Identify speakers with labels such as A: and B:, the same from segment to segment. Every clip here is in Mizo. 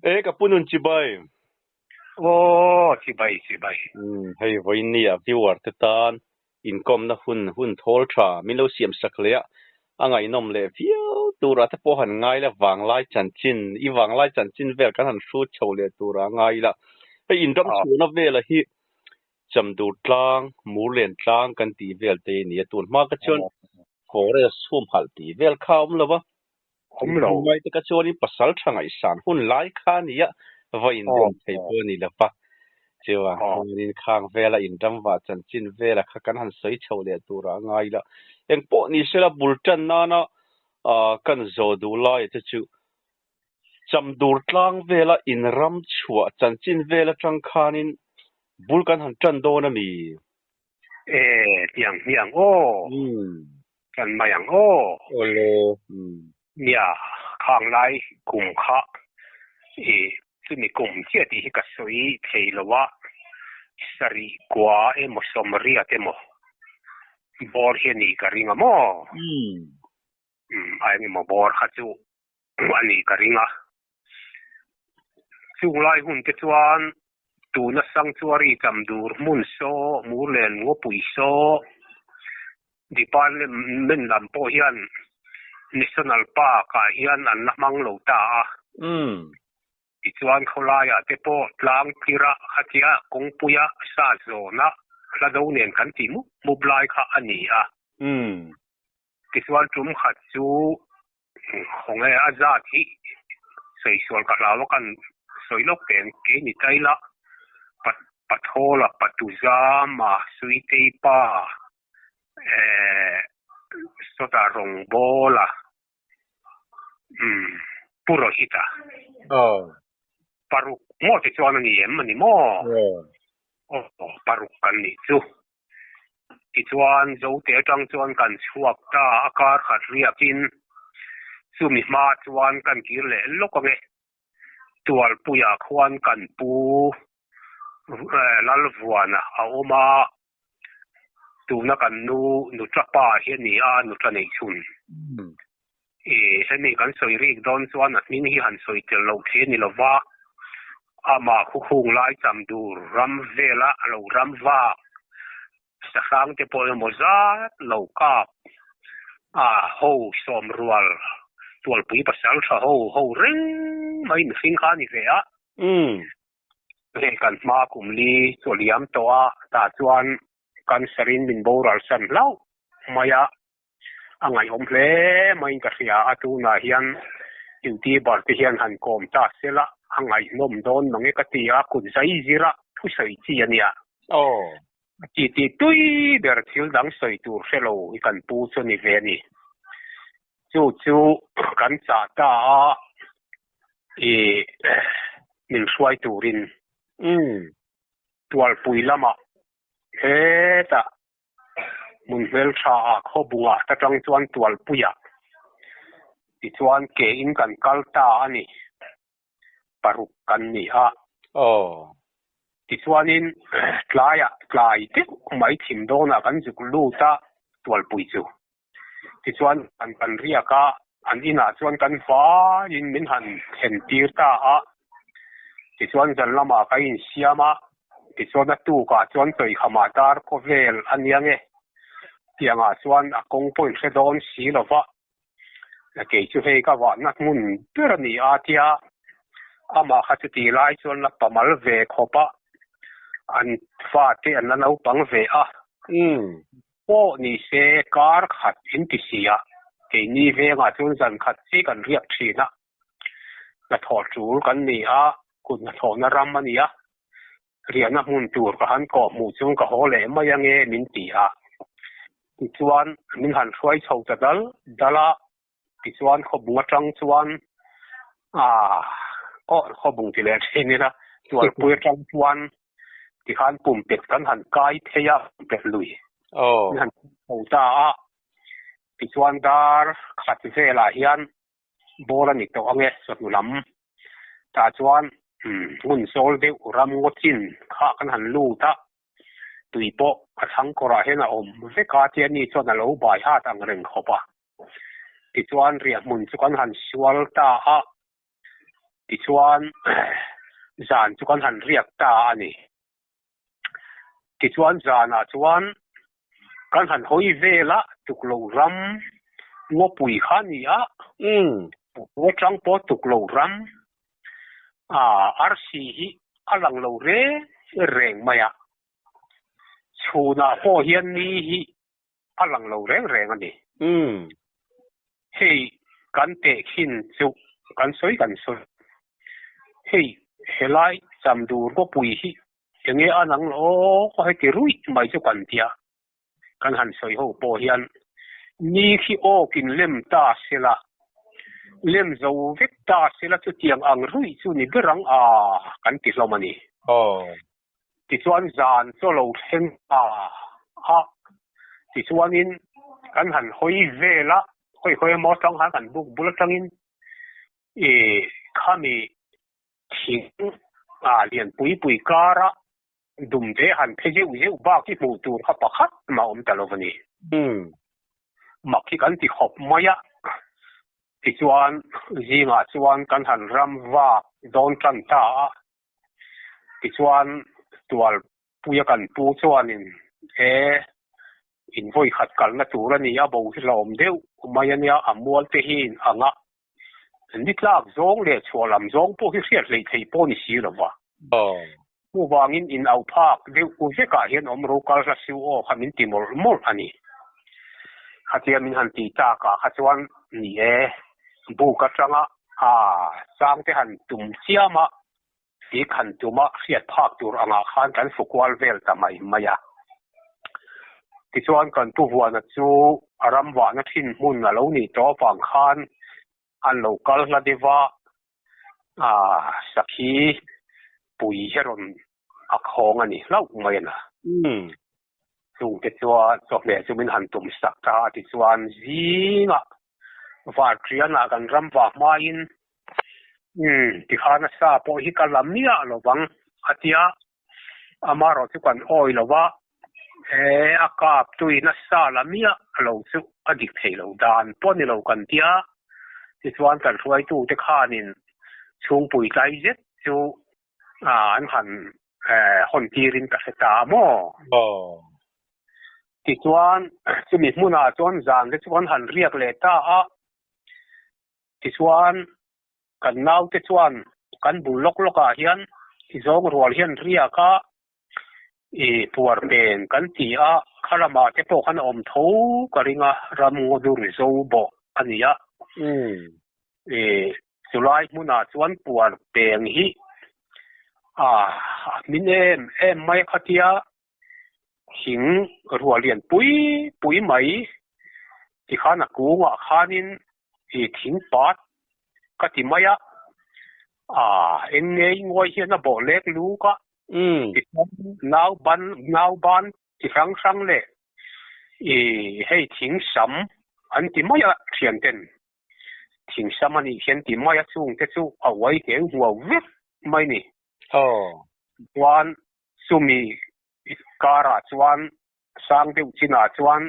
A: E ka pu nun chibai.
B: Aw chibai chibai.
A: Umm hei vawiin a viewer te tan inkawmna hun hun thawl tha min lo siam sak leh a, a ngaihnawm leh viau turah te pawh han ngai la vanglai chanchin i vanglai chanchin vel kan han hrut chho leh turah a ngai ila. Hei inram chhuahna vela hi Chamdur tlang, Murlen tlang kan tih vel te a ni a, tun hma ka chuan forest humhalh tih vel kha a awm lo va.
B: Awm lo.
A: Ngai te ka chuanin pasal tha ngaihsan hun lai kha a ni a, va indem thei pawh a ni lo va. Chuvang chuanin khang vela inramvah chanchin vela kha kan han sawi chhoh leh turah a ngai la. Engpawh ni sela bul tan nana kan zawh duh laia te chu Chamdur tlang vela inram chhuah chanchin vel atang khanin bul kan han tan dawn a mi?
B: E, tiang hmiang aw. Tan mai ang aw.
A: Awle.
B: Nia, khang lai kum kha i chumi kum chiah tih hi ka sawi thei lo a, sarih kua emaw sawmriat emaw bawr hi a nih ka ring a maw? A engemaw bawr kha chu a nih ka ring a. Chung lai hun te chuan tuna sanctuary chamdur hmun saw, Murlen Ngawpui saw, Department lam pawh hian National Park ah hian an la hmang lo ta a. Tichuan khawlaiah te pawh tlang tirah khatia kawngpuia sa zawna hla do nen kan tih mup mup lai kha a ni a. Tichuan tum khat chu Khawnge a zat hi sawi sual ka hlau a kan sawi lawk teh ang kei ni tai la Pathawla Patuzama Suiteipa eh sawtah Rawngbawla umm Pu Rohita paruk maw tichuan a ni em a ni maw? Aw paruk kan nih chu. Tichuan, Zote atang chuan kan chhuak ta a, kar khat riakin chumi hma chuan kan kir leh lawk ang e. Tualpuiah khuan kan pu Lalvuana a awm a, tuna kan nu Nuṭa pa hi a ni a, Nuṭa neih chhun. I hemi kan sawi rik dawn chuan a hming hi han sawi tel loh thei a ni lo va, amah khukhung lai cham dur ram vela a lo ram vak sahrang te pawh emaw zat lo kap a ho sawm rual tualpui pasal tha ho ho reng mai mihring kha a ni ve a. Hei kan hma kum li chaw liam tawh a tah chuan cancer in min boral san hlauh mai a. A ngaihawm hle maiin ka hria a, tunah hian youtuber te hian han kawm ta sela a ngaihnawm dawn mang e ka ti a, kut zai zira thusawi chi a nia.
A: Aw.
B: A titi tui ber thil dang sawi tur hre lo hi kan pu chu a ni ve a ni. Chu chu kan chah ta a, i min hruai turin Tualpui lamah hetah Hmun hmeltha ah khawbungah ta tang chuan tualpuiah tichuan ke in kan kal ta a ni. Paruk kan ni a.
A: Aw.
B: Tichuanin tlaiah tlai deuh mai thim dawnah kan zuk lut a tualpui chu. Tichuan kan kan riak a, an inah chuan kan vaiin min han thlen tir ta a. Tichuan zan lamah ka insiam a, tichuan a tukah chuan Tawihhamah dar khawvel a nia nge tiangah chuan a kawng pawh inhre dawn si lo va, kei chu hei ka vahna hmun ber a ni a tia amah kha chuti lai chuan la pamal ve khawp a, an fate an la naupang ve a. Pawh ni se kar khat in ti si a, keini vengah chuan zan khat chi kan riak thin a, hnathawh tul kan ni a, kut hnathawhna ram a ni a, riahna hmun tur ka han kawh hmuh chung ka haw leh mai ange min ti a, tichuan min han hruai chho ta dal dal a, tichuan khawbung atang chuan aah aw khawbung ti leh thin ila tualpui atang chuan tikhan pumpet kan han kai phei a pumpet lui min han chho ta a, tichuan dar khat velah hian ball a ni tawh ange chawhnu lam tah chuan hmun zawl deuh ram ngaw chin kha kan han lut a tui pawh a thlang kawrah hian a awm vek a tia ni chuan a lo bai hat ang reng khawp a tichuan riahhmun chu kan han sual ta a. Tichuan zan chu kan han riak ta a ni. Tichuan zanah chuan kan han hawi vel a, tuklo ram ngawpui kha a ni a, ngaw tang pawh tuklo ram arsi hi a lang lo reng reng mai a, chhunah pawh hian ni hi a lang lo reng reng a ni. Hei kan tehkhin chu kan sawi kan sawi. Hei helai Chamdur khawpui hi enge a lang lo aw heti ruih mai chu kan tia. Kan han sawi ho pawh hian ni khi awkin lem ta sela, lem zo vek ta sela chutiang ang ruih chu ni ber ang a kan ti hlawm a ni. Tichuan zan chaw lo thleng ta a, tichuanin kan han hawi vel a, hawi hawi emaw atang khan kan buk bul atangin ih khami thing ah lian pui pui kara dumte han phe zeuh zeuh bak hi hmuh tur kha pakhat mah awm ta lo a ni. Mak hi kan ti khawp mai a, tichuan zingah chuan kan han ram vak dawn tan ta a. Tichuan Tualpuia kan pu chuanin he in vawi khat kalna tur a ni a, bo hi hlawm deuh mai a nia, a mual te hi in ang a, ni tlak zawng leh chhuah lam zawng pawh hi hriat hleih theih pawh ni si lo va. Chuvangin in au phak deuh vekah hian awm ro kal hla siu aw kha min ti mawlh mawlh a ni. Khatia min han tih takah kha chuan ni e, buk atanga a changte han tum chiam a, tik han tum a hriat phak tur angah khan kan fu kual vel ta mai mai a. Tichuan kan pu Vuana chu a ram vahna thin hmun a lo nih tawh avang khan an lo kal hla deuh a, sakhi pui hi rawn a khawng a ni hlauh mai a na. Chungte chuan chawhmeh chu min han tum sak ta a tichuan zingah Varṭianah kan ram vah hmain umm tikhan a sa pawh hi ka la miah lo vang a tia, amaherawh chu kan awi lo va, he a kap tuin a sa la miah lo chu a dik thei lo dan pawh a ni lo kan tia, tichuan kan hruaitute khanin chhungpui tlai zet chu an han hawn tirin ka hre ta a maw? Tichuan chumi hmunah chuan zan te chu kan han riak leh ta a, tichuan kan naute chuan kan bul lawk lawkah hian i zawng rual hian riak a, i puar pen kan ti a, kha lamah te pawh khan a awm tho ka ring a, ram ngaw dur zo bawh a ni a. I chulai hmunah chuan puar peng hi a hmin em em mai a khatia thing ruah lian pui pui mai tikhan a kungah khanin i thing pat ka ti mai a, a eng ngei nguai hian a bawh lek luk a, tichuan nau ban nau ban chi hrang hrang leh i hei thing sam an ti mai a thianten. Thing sam a nih hian ti mai a chungte chu a uai heu hmuau vek mai ni. Chuan chumi karah chuan sang deuh chinah chuan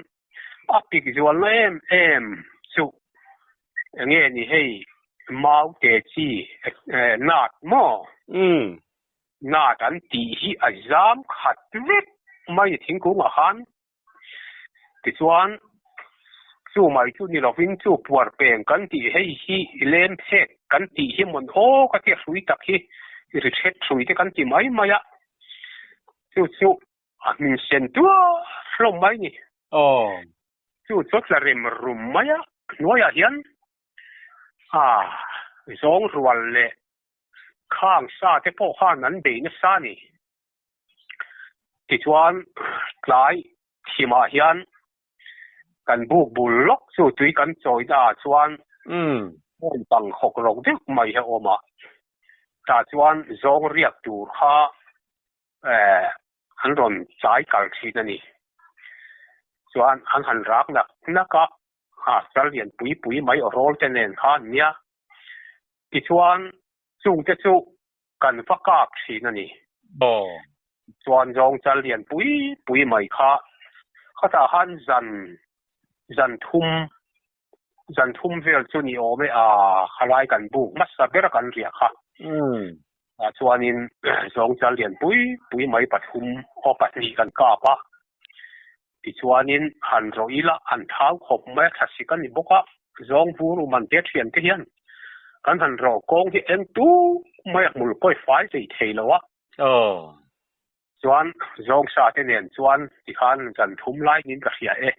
B: a pik zualna em em chu enge ni hei mau te chi nat maw? Nat an tih hi a zam khat vek mai ni thingkungah khan. Tichuan, chu mai chu ni lovin chu puar peng kan tih hei hi lem phek kan tih hi mawn aw ka tia hrui tak hi ri thet hrui te kan ti mai mai a, chu chu a hmin sen tuar hlawm mai ni. Chu chu tla rem rum mai a, hnuaiah hian a zawng rual leh khang sa te pawh khan an bei nasa a ni. Tichuan tlai thimah hian kan buk bul lawk chu tui kan chawi na ah chuan hmun pang hawk rawk deuh mai hi a awm a, tah chuan zawng riak tur kha an rawn chai kal thin a ni. Chuan an han rak nak nak a, chal lian pui pui mai aw rawl te nen kha an nia. Tichuan chungte chu kan va kap thin a ni. Chuan zawng chal lian pui pui mai kha khatah khan zan zan thum zan thum vel chu ni awm e a khalai kan buk hmasa ber a kan riah kha. Ah chuanin zawng chal lian pui pui mai pathum aw pahnih kan kap a. Tichuanin han rawh ila an thau khawp mai a thlasik a ni bawk a, zawng vur um an te thian te hian kan han rawh kawng hi eng tuk mai a hmul kawi fai zei thei lo a. Chuan zawngsa te nen chuan tikhan zan thum lai niin ka hria e,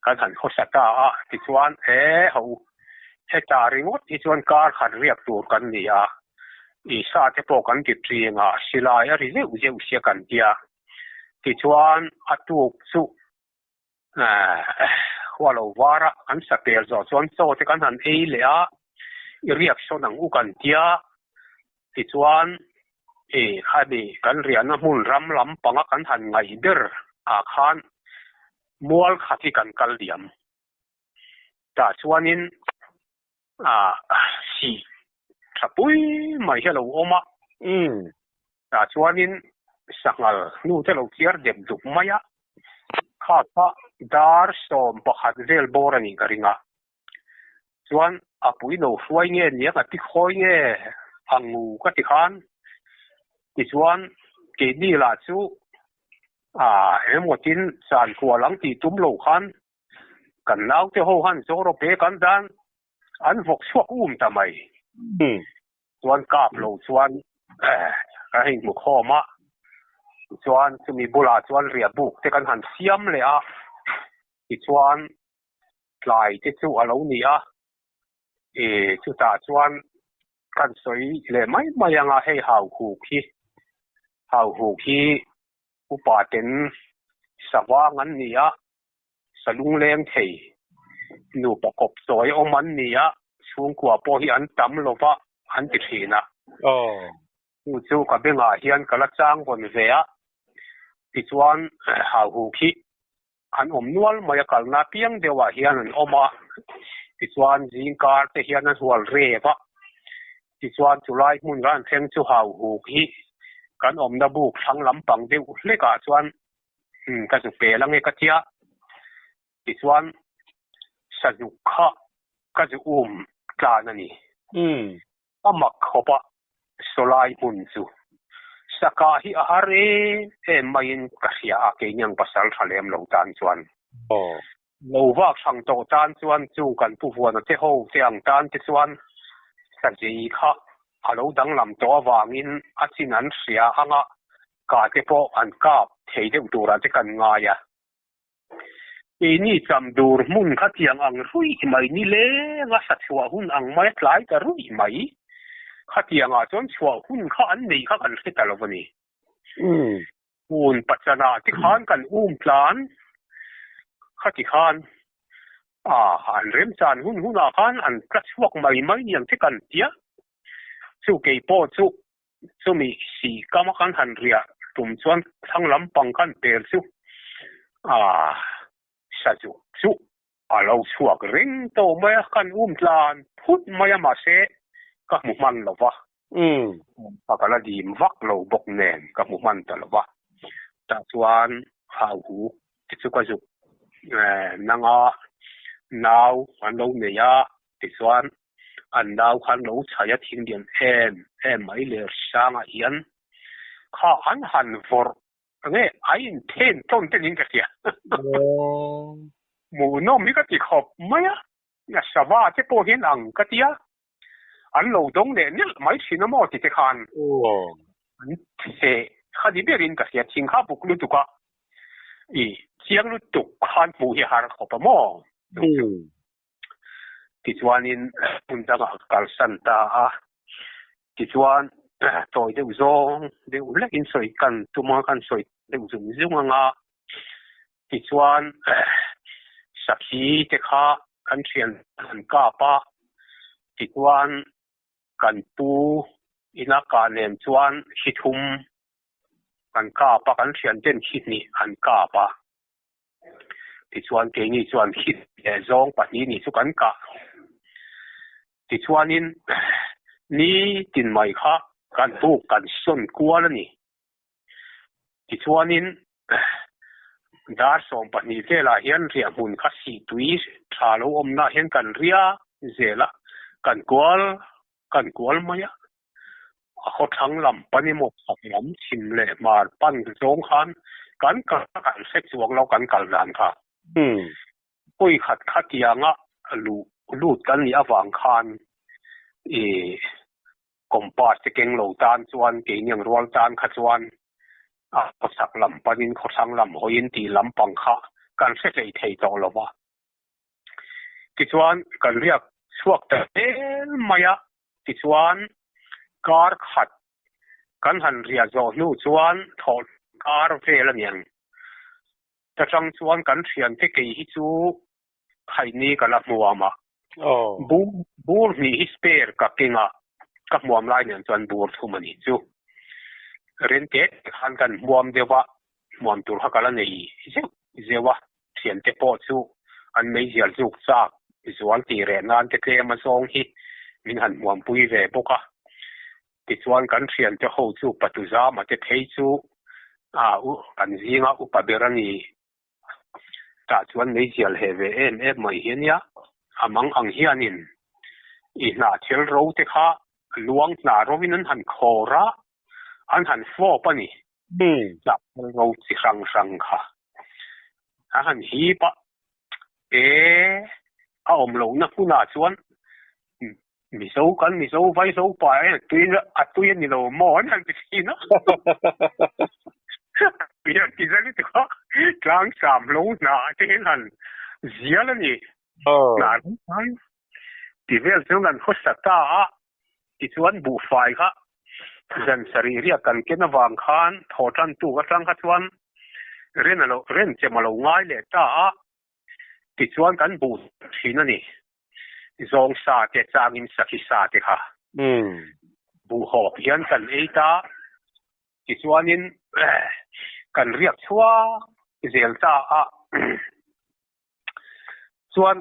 B: kan han khawsa ta a, tichuan he ho heta ringawt hi chuan kar khat riak tur kan ni a, i sa te pawh kan ti ṭing a, silai a ri zeuh zeuh sia kan tia, tichuan a tuk chu khua lo var a, kan sa pel zawh chuan chaw te kan han ei leh a, i riak sawn ang u kan tia, tichuan i khami kan riahna hmun ram lampanga kan han ngaih ber ah khan mual khat hi kan kal diam. Tah chuanin sih tha pui mai hi a lo awm a. Tah chuanin sanghal hnu te lo chiar dep dup mai a, kha kha dar 11 vel bawr a nih ka ring a. Chuan a pui lo hruai nge nia ka ti khawi nge a ngu ka ti khan. Tichuan keini lah chu engemaw tin chan kual ang tih tum lo khan Kan naute ho han zawr awp e kan dan an vawk chhuak um ta mai. Chuan kap lo chuan kan hei hmu khawm a, tichuan chumi bulah chuan riah buk te kan han siam leh a, tichuan tlai te chu a lo ni a, e chutah chuan kan sawi leh mai mai anga hei hau huk hi, hau huk hi upa ten savang an ni a, sa lungleng thei nupa kawp chawi awm an ni a, chhungkua pawh hi an tam lo va an ti thin a. Chu chu ka bengah hian ka la chang vawn ve a, tichuan hauhuk hi an awm nual mai a, kalna piang deuhah hian an awm a, tichuan zingkar te hian an hual rev a, tichuan chulai hmun ran thleng chu hauhuk hi kan awmna buk thlang lampang deuh hlekah chuan ka zu pel ange ka tia, tichuan sazuk kha ka zu um tlan a ni. A mak khawp a, sawlai hmun chu saka hi a har em em maiin ka hria a, keiniang pasal tha lem lo tan chuan. Lo vak hrang tawh tan chuan chung kan pu vuana te ho te ang tan te chuan sazei kha a lo danglam tawh avangin a chin an hria anga Ka te pawh an kap thei deuh turah te kan ngai a. Keini cham dur hmun kha tiang ang ruih mai ni lenga sa chhuah hun ang mai a tlai ta ruih mai. Khatiangah chuan chhuah hun kha an nei kha kan hre ta lo a ni. Hun pachanah te khan kan um tlan khati khan a an remchan hun hunah khan an tla chhuak mai mai niang te kan tia. Chu kei pawh chu Chumi si kama kan han riah tum chuan thlang lampang kan per chu a sazuk chu a lo chhuak reng tawh mai a, kan um tlan phut mai a mahse ka hmu hman lo va, ka la dim vak lo bawk nen ka hmu hman ta lo va, tah chuan hauhu te chu ka zuk nanga nau an lo nei a tichuan an nau khan lo chhai a thing lian em em mai ler sangah hian kha an han vawrh nge a in then tawn te niin ka hria. Hmuhnawm hi ka ti khawp mai a, sava te pawh hian ang ka ti a, an lo dawng leh nelh mai thin a maw ti te khan an theh kha ni berin ka hria, thing kha buk lutuk a, i chiang lutuk khan hmuh hi a har khawp a maw. Tichuanin hmun dangah ka kalsan ta a, tichuan tawi deuh zawng deuh hlekin sawi kan tum a, kan sawi deuh zung zung ang a, tichuan sakhi te kha kan thian an kap a, tichuan kan pu ina kah nen chuan khi thum an kap a, kan thian ten khi hnih an kap a. Tichuan keini chuan hit leh zawng pahnih nih chu kan kah. Tichuanin ni tin mai kha kan buk kan sawn kual a ni. Tichuanin dar 12 velah hian riahhmun kha sihtui tha lo awmnaah hian kan ria zel a, kan kual kan kual mai a. A khawthlang lam pan emaw chhak lam chhim leh hmar pan zawng khan kan kal a kan hre chuang lo kan kal dan kha. Pawi khat khatianga luh lut kan nih avang khan i compass te keng lo tan chuan keiniang rual tan kha chuan a khawchhak lam panin khawthlang lam hawiin tih lampang kha kan hre hlei thei tawh lo va. Tichuan kan riak chhuak ta zel mai a, tichuan kar khat kan han riah zawh hnu chuan thawh kar vel a niang. Ta tang chuan kan thiante kei hi chu khaihni ka la hmuam a, bur hnih hi spare ka keng a, ka hmuam lai nen chuan bur thum a nih chu. Rente khan kan hmuam deuh a, hmuam tur kha ka la nei zeuh zeuh a. Thiante pawh chu an meizial zuk chak zual tih reh nan te tlem a zawng hi min han hmuampui ve bawk a. Tichuan kan thiante ho chu Patuzama te phei chu a u kan zinga upa ber a ni. Tah chuan meizial he ve em em mai hi a nia. A mang ang hianin i hnah thil ro te kha luang hnah rovin an han khawr a, an han fawp a ni. Hnah thil ro chi hrang hrang kha a han hip a, e a awm lohna hmunah chuan Mizo kan Mizo vai zo pa e tui a tui a ni lo maw an han ti thin a. Tui an ti zali te kha tlang sam lo hna te hian han zial a ni. Hna ram ti vel chu kan khawsa ta a, tichuan buhfai kha zan sarih riak kan ken avang khan thaw tan tuk atang kha chuan ren a lo ren chem a lo ngai leh ta a, tichuan kan buh thin a ni. Zawng sa te changin sakhi sa te kha buh hawp hian kan ei ta, tichuanin kan riak chhuak zel ta a. Chuan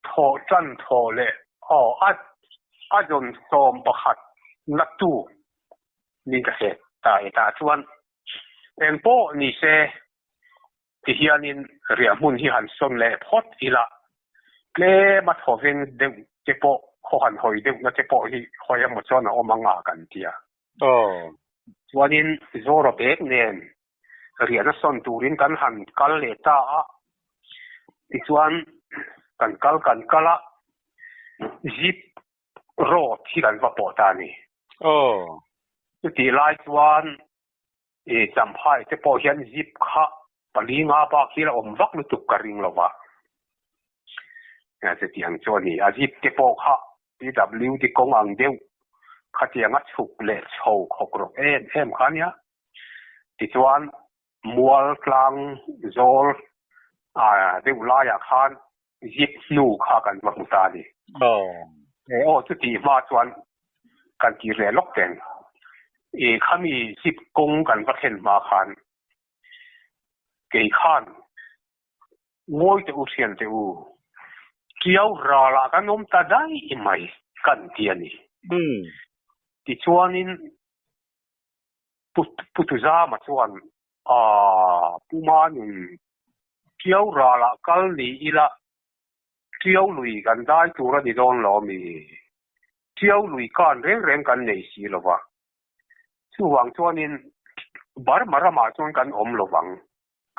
B: thawh tan thawh leh aw a a zawn 11 na tu ni ka hre ta e tah chuan eng pawh ni se ti hianin riah hmun hi han sawn leh phawt ila tlem a thaw veng deuh te pawh khaw han hawi deuh na te pawh hi hawi emaw chuan a awm anga kan tia. Chuanin Zora bag nen riahna sawn turin kan han kal leh ta a, tichuan kan kal kan kal a, zip road hi kan va pawh ta a ni. Chutih lai chuan i Champhai te pawh hian zip kha pali nga bak hi la awm vak lutuk ka ring lo va, chutiang chu a ni. A zip te pawh kha PWD kawng ang deuh khatianga chhuk leh chho khawk rawk em em kha a nia. Tichuan mual tlang zawl deuh laiah khan zip hnu kha kan va hmu ta a ni. Aw chutih hma chuan kan ti leh lawk teng. I khami zip kawng kan va thlen hma khan kei khan ngawi teh u thian teh u, Tiau ralah kan awm ta daih mai kan ti a ni. Tichuanin Putuzama chuan Aaa Pumanin Tiau ralah kal ni ila Tiau lui kan dai tur a ni dawn lo ami? Tiau lui kan reng reng kan nei si lo va. Chuvang chuanin Burma ramah chuan kan awm lo vang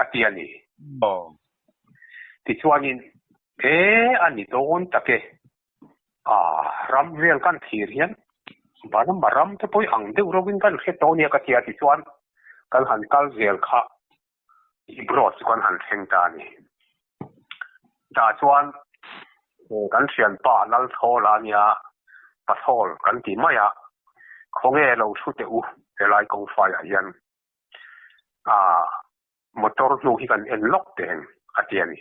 B: a ti a ni. Tichuanin e a ni dawn tak e. Aaa ram vel kan thlir hian Burma ram te pawh hi ang deuh reuhin kan hre tawh nia ka ti a tichuan kan han kal zel kha Ibroad chu kan han thleng ta a ni. Tah chuan kan thianpa Lalthawla a nia Pathawl kan ti mai a, khawnge lo thu teh u helai kawngfaiah hian aaa motor hnu hi kan en lawk teh ang a ti a ni.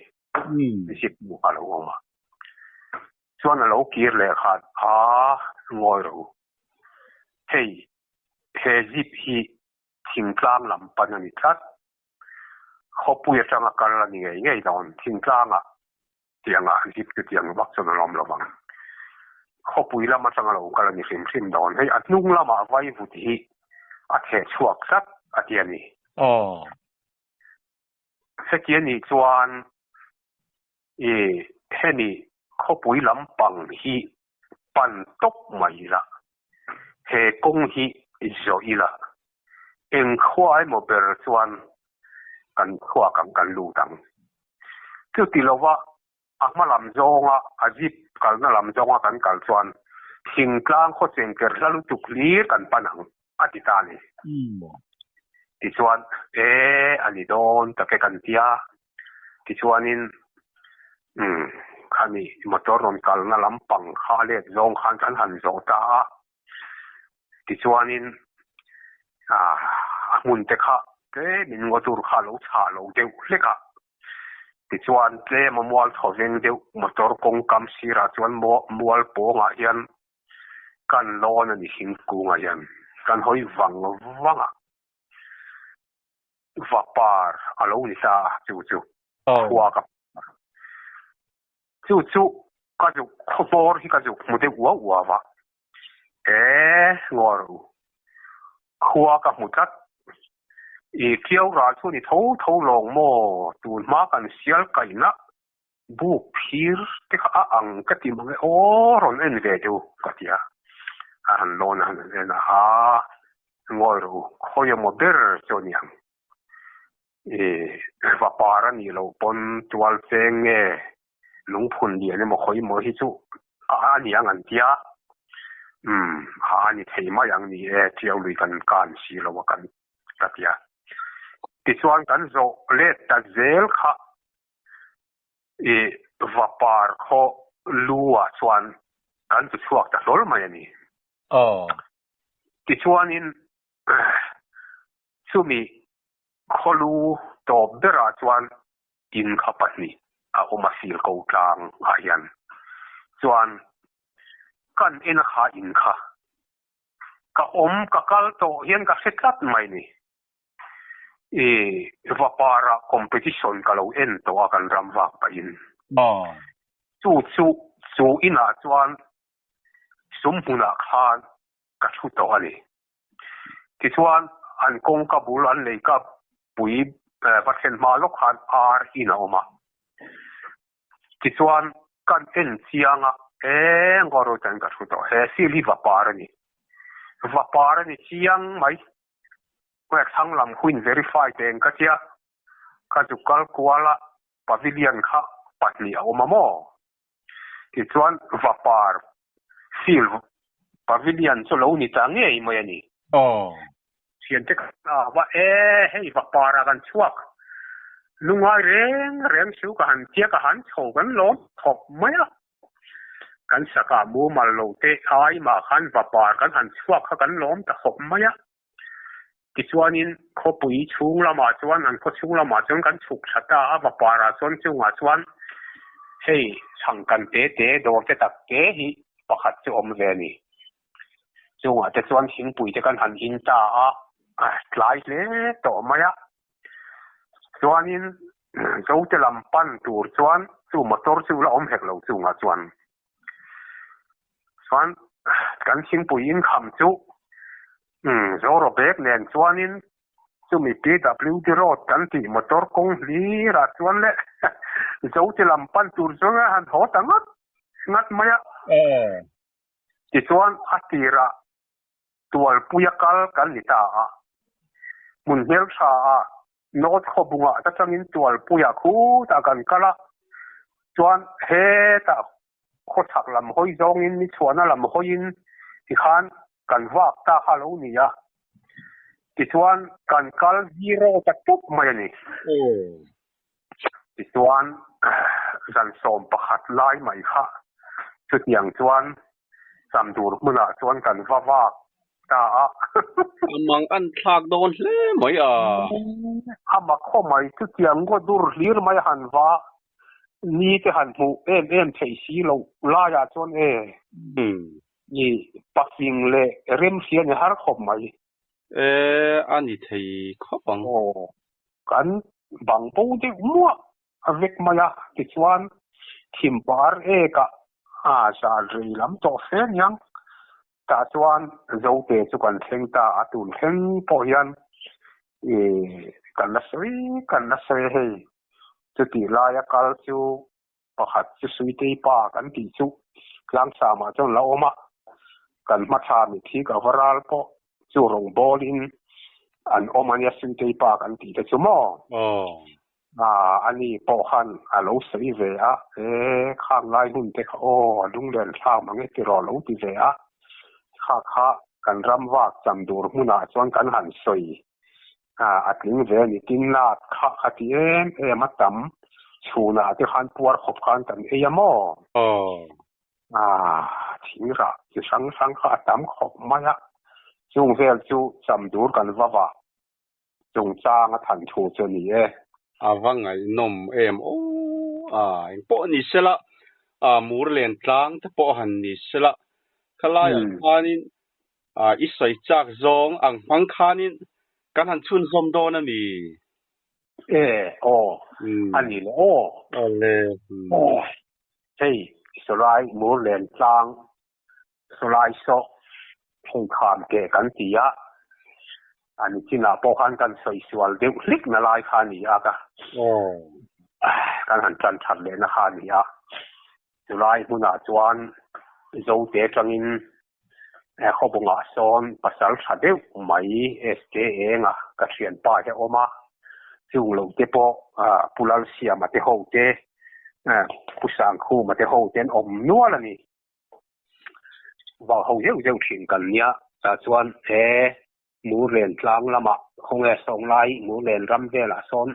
B: Zip hnu kha a lo awm a. Chuan a lo kir leh khan a ngawi rawh u. Hei he zip hi thingtlang lam pan a ni tlat. Khawpui atanga kal a ni ngei ngei dawn. Thingtlangah tianga zip chu tiang vak chuan a lawm lo vang. Khawpui lam atanga lo kal a ni hrim hrim dawn. Hei a hnung lamah vaivut hi a theh chhuak tlat a ti a ni. Heti a nih chuan i hemi khawpui lampang hi pan tawp mai ila. He kawng hi zawh ila, eng khua emaw ber chuan kan chhuak ang, kan lut ang. Chuti lova a hma lam zawnga a jeep kalna lam zawnga kan kal chuan thingtlang khaw chengker hla lutuk hlir kan pan ang, a ti ta a ni. Tichuan, E, a ni dawn tak e kan ti a. Tichuanin, umm, khami motor rawn kalna lampang kha a let zawng khan kan han zawh ta a. Tichuanin, ah, a hmun te kha tlemin ngaw tur kha a lo chhah lo deuh hlek a. Tichuan, tlem a mual thaw veng deuh motor kawngkam sirah chuan mual pawngah hian kan lawn a ni thingkungah hian kan hawi vang vang a. Vapar a lo ni ta a, chu chu khua ka chu chu ka zuk khawhmawr hi ka zuk hmu deuh uau uau a, e ngawi rawh u, khua ka hmu tlat, i kiau ral chu ni tho tho lawng maw, tun hma kan sial kaihna buk phir te kha a ang ka ti mang e aw rawn en ve deuh ka ti a, a han lawn a han en a, haa ngawi rawh u khawi emaw ber chu a ni ang i vapar a nih loh pawn tual cheng nge lungphun lian emaw khawi emaw hi chu a a ni ang an tia umm a a ni thei mai ang ni e tiau lui kan kan si lo a kan ka ti a tichuan kan zawh let ta zel kha. I vapar khaw lu ah chuan kan chu chhuak ta hlawl mai a ni.
A: Aw.
B: Tichuanin chumi khaw lu tawp berah chuan in kha pahnih a awm a sil ko tlang ah hian chuan kan en a kha in kha ka awm ka kal tawh hian ka hre tlat mai ni. I vapara competition ka lo en tawh a kan ram vak pahin. Chu chu chu inah chuan sum hmunah khan ka thu tawh a ni. Tichuan an kawngka bul an leika pui va thlen hma lawk khan ar in a awm a. Tichuan kan en chiang a, eng erawh chuan ka thu tawh. He seal hi vapar a ni. Vapar a ni chiang mai. Hmai thlang lam huin verify te eng ka tia, ka zu kal kual a pavilion kha pahnih a awm a maw? Tichuan vapar field pavilion chu lo ni ta ngei mai a ni.
A: Aw.
B: Thiante kha a va e, hei vapar ah kan chhuak lungai reng reng chu ka han tia ka han chho kan lawm khawp mai a. Kan sakah mumal lo te ai mah khan vapar kan han chhuak kha kan lawm ta khawp mai a. Tichuanin khawpui chhung lamah chuan an khaw chhung lamah chuan kan chhuk tha ta a, vaparah chuan chungah chuan hei chhangkan te te dawr te tak te hi pakhat chu awm ve a ni. Chungah te chuan thingpui te kan han in ta a, tlai hle tawh mai a. Chuanin Zote lam pan tur chuan chu motor chu la awm hek lo chungah chuan. Chuan kan thingpui inkham chu Zoro bag nen chuanin chumi PWD road kan tih motor kawng hlirah chuan leh Zote lam pan tur chuan a han haw ta ngat ngat mai a. Tichuan a tirah Tualpuia kal kan ni ta a, hmun hmeltha ah North Khawbungah ta changin Tualpuia khutah kan kal a, chuan hetah khawchhak lam hawi zawngin ni chhuahna lam hawiin tikhan kan vak ta kha a lo ni a, tichuan kan kal zero ta tup mai a ni. Tichuan zan 11 lai mai kha chutiang chuan Samdur hmunah chuan kan va vak ta a.
A: A mang an thlak dawn hle mai a.
B: A mak khaw mai chutiang ngaw dur hlir mai han va ni te han hmuh em em theih si loh laiah chuan e ni pafing leh remhria ni har khawp mai.
A: E a ni thei khawp ang.
B: Aw kan bang bo deuh muah a vek mai a, tichuan thimbar ekah a zan rei lam tawh fe aniang. Tah chuan Zote chu kan thleng ta a, tun thleng pawh hian ih kan la sawi kan la sawi a hei. Chutih laia kal chu pakhat chu Suitei pa kan tih chu Tlangsamah chuan la awm a. Kan hmathla mitthi ka va ral pawh chu rawngbawlin an awm a nia Suitei pa kan tih te chu maw? Aw ani pawh khan a lo sawi ve a, e khang lai hun te kha aw a lunglen thlak mang e tiraw lo ti ve a, kha kha kan ram vak cham dur hmunah chuan kan han sawi a tling ve a ni. Tin nat kha a ti em em a tam chhunah te khan puar khawp khan kan ei a maw? Thing rah chi hrang hrang kha a tam khawp mai a, chung vel chu cham dur kan va vah chungchang a than thu chu a ni e.
A: A va ngaihnawm em aw a, engpawh ni sela, mur len tlang te pawh han ni sela, khalaiah khanin i sawi chak zawng ang hmang khanin kan han chhunzawm dawn a mi?
B: E aw, a ni le aw.
A: Awle.
B: Hei sawlai mur len tlang sawlai saw hei kham ke kan ti a, a ni chinah pawh khan kan sawi sual deuh hlik na lai kha a ni a ka kan han tan that leh na kha a ni a. Chulai hmunah chuan Zote atangin khawbungah sawn pasal tha deuh mai SK Enga ka thianpa hi a awm a, chung lo te pawh Pu Lalsiama te ho te, Pu Sangkhuma te ho te an awm nual a ni. Vau ho zeuh zeuh thin kan nia, tah chuan he Murlen tlang lamah khawnge Sawnglai Murlen ram velah sawn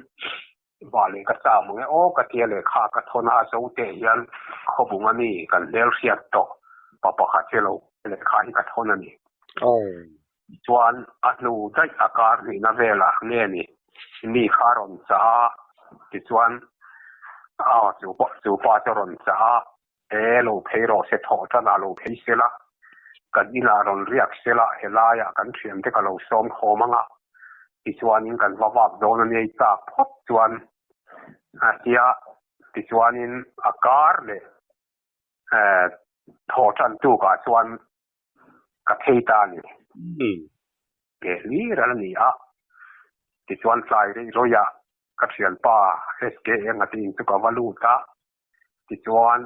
B: va leh ka chau mang e aw ka tia lehkha ka thawn a zo teh hian khawbung a mi kan hmel hriat tawh pa pakhat hi lo lehkha hi ka thawn a ni. Chuan a hnu daih a kar hnihna velah nge ni mi kha rawn chah a tichuan chu pa chu rawn chah a He lo phei rawh se thawh tan ah lo phei se la, kan inah rawn riak se la, helaiah kan thiante ka lo sawm khawm ang a, tichuanin kan va vak dawn a nia i chak phawt chuan a tia, tichuanin a kar leh thawh tan tukah chuan ka phei ta a ni. Ke hlir a la ni a, tichuan tlai rei rawihah ka thianpa SK Enga te in chu ka va lut a, Tichuan,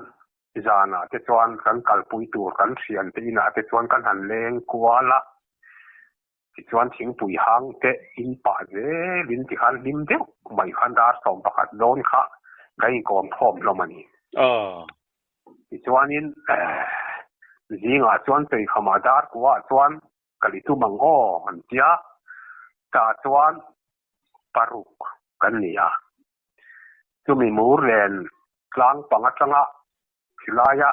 B: zanah te chuan kan kalpui tur kan thiante inah te chuan kan han leng kual a, tichuan thingpui hang te in pah zelin tikhan hlim deuh mai khan dar 11 dawn kha kan inkawm khawm hlawm a ni. Tichuanin zingah chuan Chawikhamah dar kuah chuan ka li tum ang aw an tia, tah chuan paruk kan ni a. Chumi mur len tlang pang atanga khilaia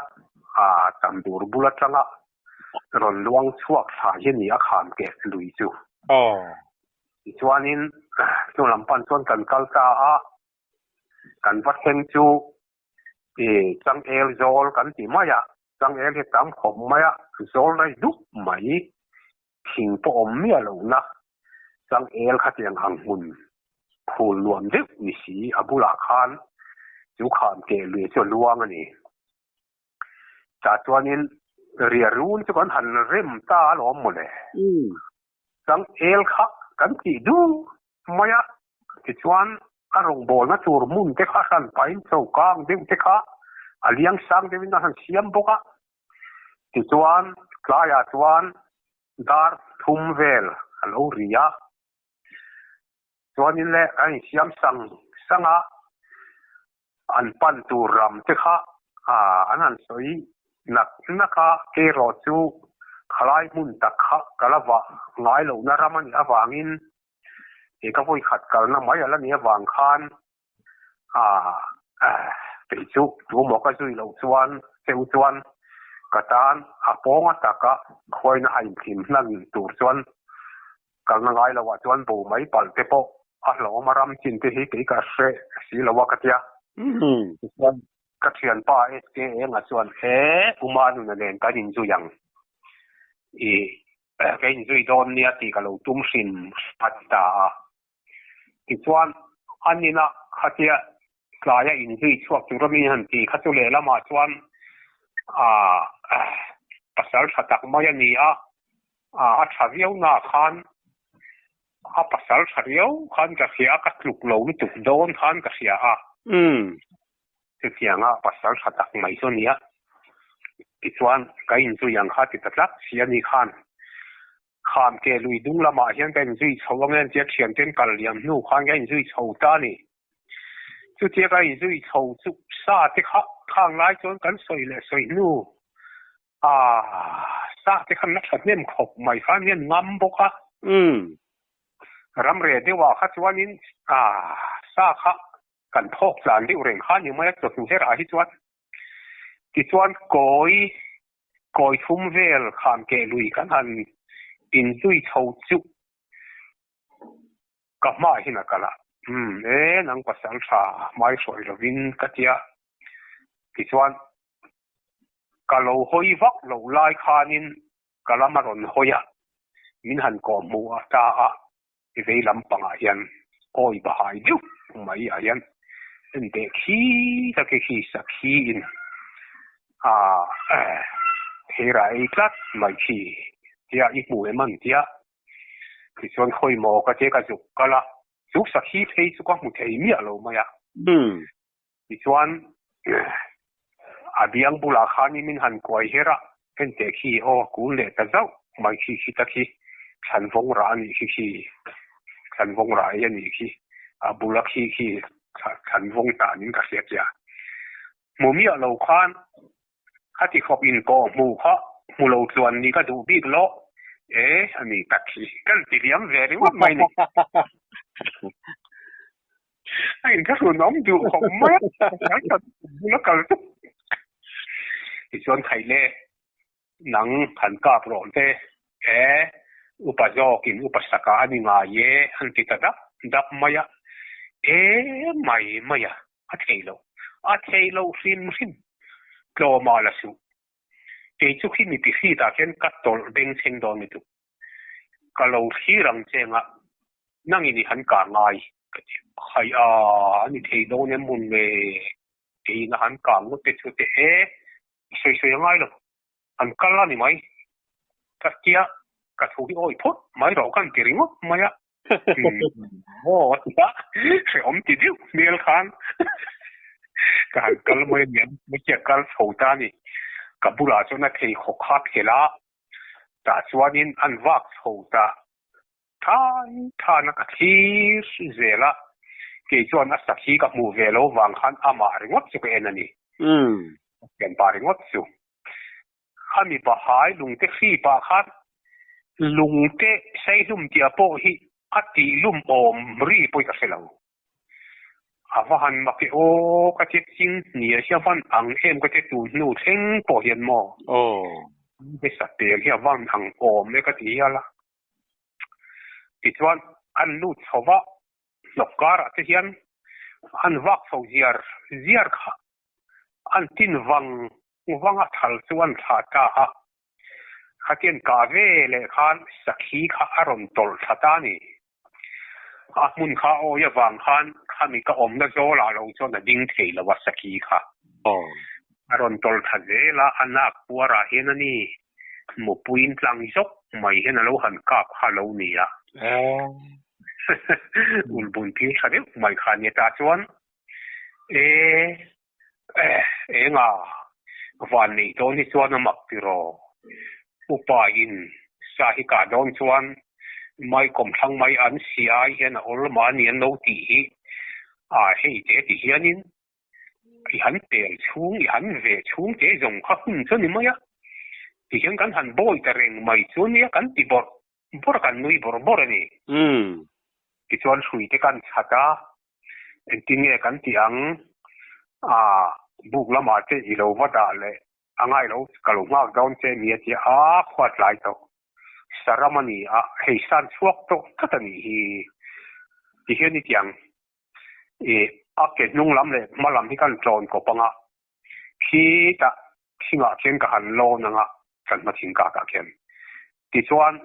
B: tam tur bul atanga rawn luang chhuak thla hi a ni a kham keh lui chu. Tichuanin chu lam pan chuan kan kal ta a, kan va thleng chu changel zawl kan ti mai a, changel hi tam khawp mai a, zawl rei dup mai. Thing pawh awm miah lohna changel khatiang ang hmun phul nuam deuh ni si a bulah khan chu khan keh lui chu a luang a ni. Tah chuanin ria run chu kan han rem ta alawm mawle. Changel kha kan tih duh mai a, tichuan a rawngbawlna tur hmun te kha hran pahin chokang deuh te kha a liang sang deuhin a han siam bawk a. Tichuan tlaiah chuan dar thum vel a lo ri a, chuanin le kan insiam sang sang a, an pan tur ram te kha an han sawi nak nak a, erawh chu khalai hmun tak kha ka la vah ngai lohna ram a nih avangin he ka vawikhat kalna mai a la nih avang khan Kei chu tumaw ka zui loh chuan cheu chuan ka tan a pawng a taka khuaina a inthim hlan tur chuan kalna ngai loah chuan bo mai palh te pawh a hlauhawm a ram chin te hi kei ka hre si lo a ka tia. Tichuan ka thianpa SK Enga chuan he Uma nuna nen kan inzui ang i ka inzui dawn nia tih ka lo tum hrim a ti ta a. Tichuan, an inah khatia tlaia inzui chhuak tur a mi han ti kha chu lehlamah chuan pasal tha tak mai a ni a, a tha viau naah khan a pasal tha riau khan ka hria a, ka tluk lo lutuk dawn khan ka hria a. Chutianga pasal tha tak mai chu a ni a. Tichuan, ka inzui ang kha ti ta tlat si a ni khan. Kham ke lui dung lamah hian ka inzui chho ang em tia thianten kal liam hnu khan ka inzui chho ta a ni. Chutia ka inzui chho chu sa te kha khang lai chuan kan sawi leh sawi hnu a sa te khan la thahnem khawp mai khan hian ngam bawk a. Ramre deuhah kha chuanin a sa kha kan phawk tlan deuh reng kha ni mai a chawhnu herah hi chuan. Tichuan kawi kawi thum vel kham keh lui kan han inzui chho chu ka hmaah hian a kal a, Umm e nang pasal tha hmai hruai lovin ka tia. Tichuan ka lo hawi vak loh lai khanin ka lam a rawn hawi a, min han kawh hmuh a ta a. I vei lampangah hian awi bahai deuh mai ah hian en teh khi tak hi khi sakhi in a theira ei tlat mai khi tia i hmu em an tia tichuan khawi maw ka tia ka zuk kal a chu sakhi phei chu ka hmu thei miah lo mai a tichuan a biang bulah khanin min han kuai her a en teh khi aw kul leh ta zauh mai khi khi ta khi thlan vawng rah a nih khi khi thlan vawng rah ei a nih khi a bula khi khi thlan vawng tah niin ka hria che a hmu miah lo khan khati khawp in kawh hmu kha hmu lo tluan ni ka duh bik loh e a ni tak khi kan ti liam ve ringawt mai ni. A inthlahrun awm duh khawp mai a, kan khat bula kal chu. Tichuan Khaile, nang han kap rawh te, e, upa zawkin upa saka a ni ngai e, an ti ta dap dap mai a. E mai mai a, a thei lo, a thei lo hrim hrim. Tlawmah la suh. Kei chu khi mipi hritah khian ka tawlh bengchheng dawn lutuk. Ka lo thlir ang che anga nangin i han kah ngai ka ti khai a, a ni thei dawn em mun le keiin a han kah ngawt te chu teh e, i sawi sawi a ngai lo, an kal a ni mai ka tia ka thu hi awi phawt mai rawh ka han ti ringawt mai a, aw a ti a, hrehawm ti deuh hmel khan ka han kal mai a niang, hmeichhia kal chho ta a ni, ka bulah chuan a pheikhawk kha a phelh a. Tah chuanin an vak chho ta than than a, ka thlir zel a, kei chuan a sakhi ka hmuh ve lo vang khan amah ringawt chu ka en a ni. Ka thianpa ringawt chu. Khami bahai lungte hri pah khan lungte seihlum tia pawh hi a tihlum awm ri pawh ka hre lo. A va han mak e aw ka ti ching hnia hi a van ang em ka ti tun hnu thleng pawh hian maw hmasa tel hi a van ang awm e ka ti hial a. Tichuan an lut chho va hnawk karah te hian an vak chho ziar ziar kha an tin vang vang a thal chu an thlah ta a. Khatian kah ve leh khan sakhi kha a rawn tawlh thla ta a ni. A hmun kha awi avang khan khami ka awmna zawlah lo chuan a ding thei lo a sakhi kha. A rawn tawlh thla zel a, a nak puarah hian a ni mupuiin tlang zawk mai hian a lo han kap kha a lo ni a. Ulbun phir tha deuh mai kha a ni tah chuan e Enga van neih dawn hi chuan a mak tiraw? Upa in sa hi kah dawn chuan mai kawmthlang mai an si ai hian a awl mahni an lo tih hi a hei te ti hianin i han pel chhung i han ve chhung te zawng kha hun chu a ni mai a, tihian kan han bawi ta reng mai chu nia kan ti bawrh bawrh a kan nui bawrh bawrh a ni. Tichuan hrui te kan chhat a, Engtin nge kan tih ang? Aaa, buk lamah che i lo va dah leh a ngai lo, ka lo nghak dawn che mi a ti a, khua tlai tawh. Saram a ni a, hei san chhuak tawh tlat a nih hi. Ti hian i ti ang. Ih, a ke hnung lam leh hma lam hi kan tlawn kawp ang a, khitah thingah khian ka han lawn ang a, kan hma thing kakah khian. Tichuan,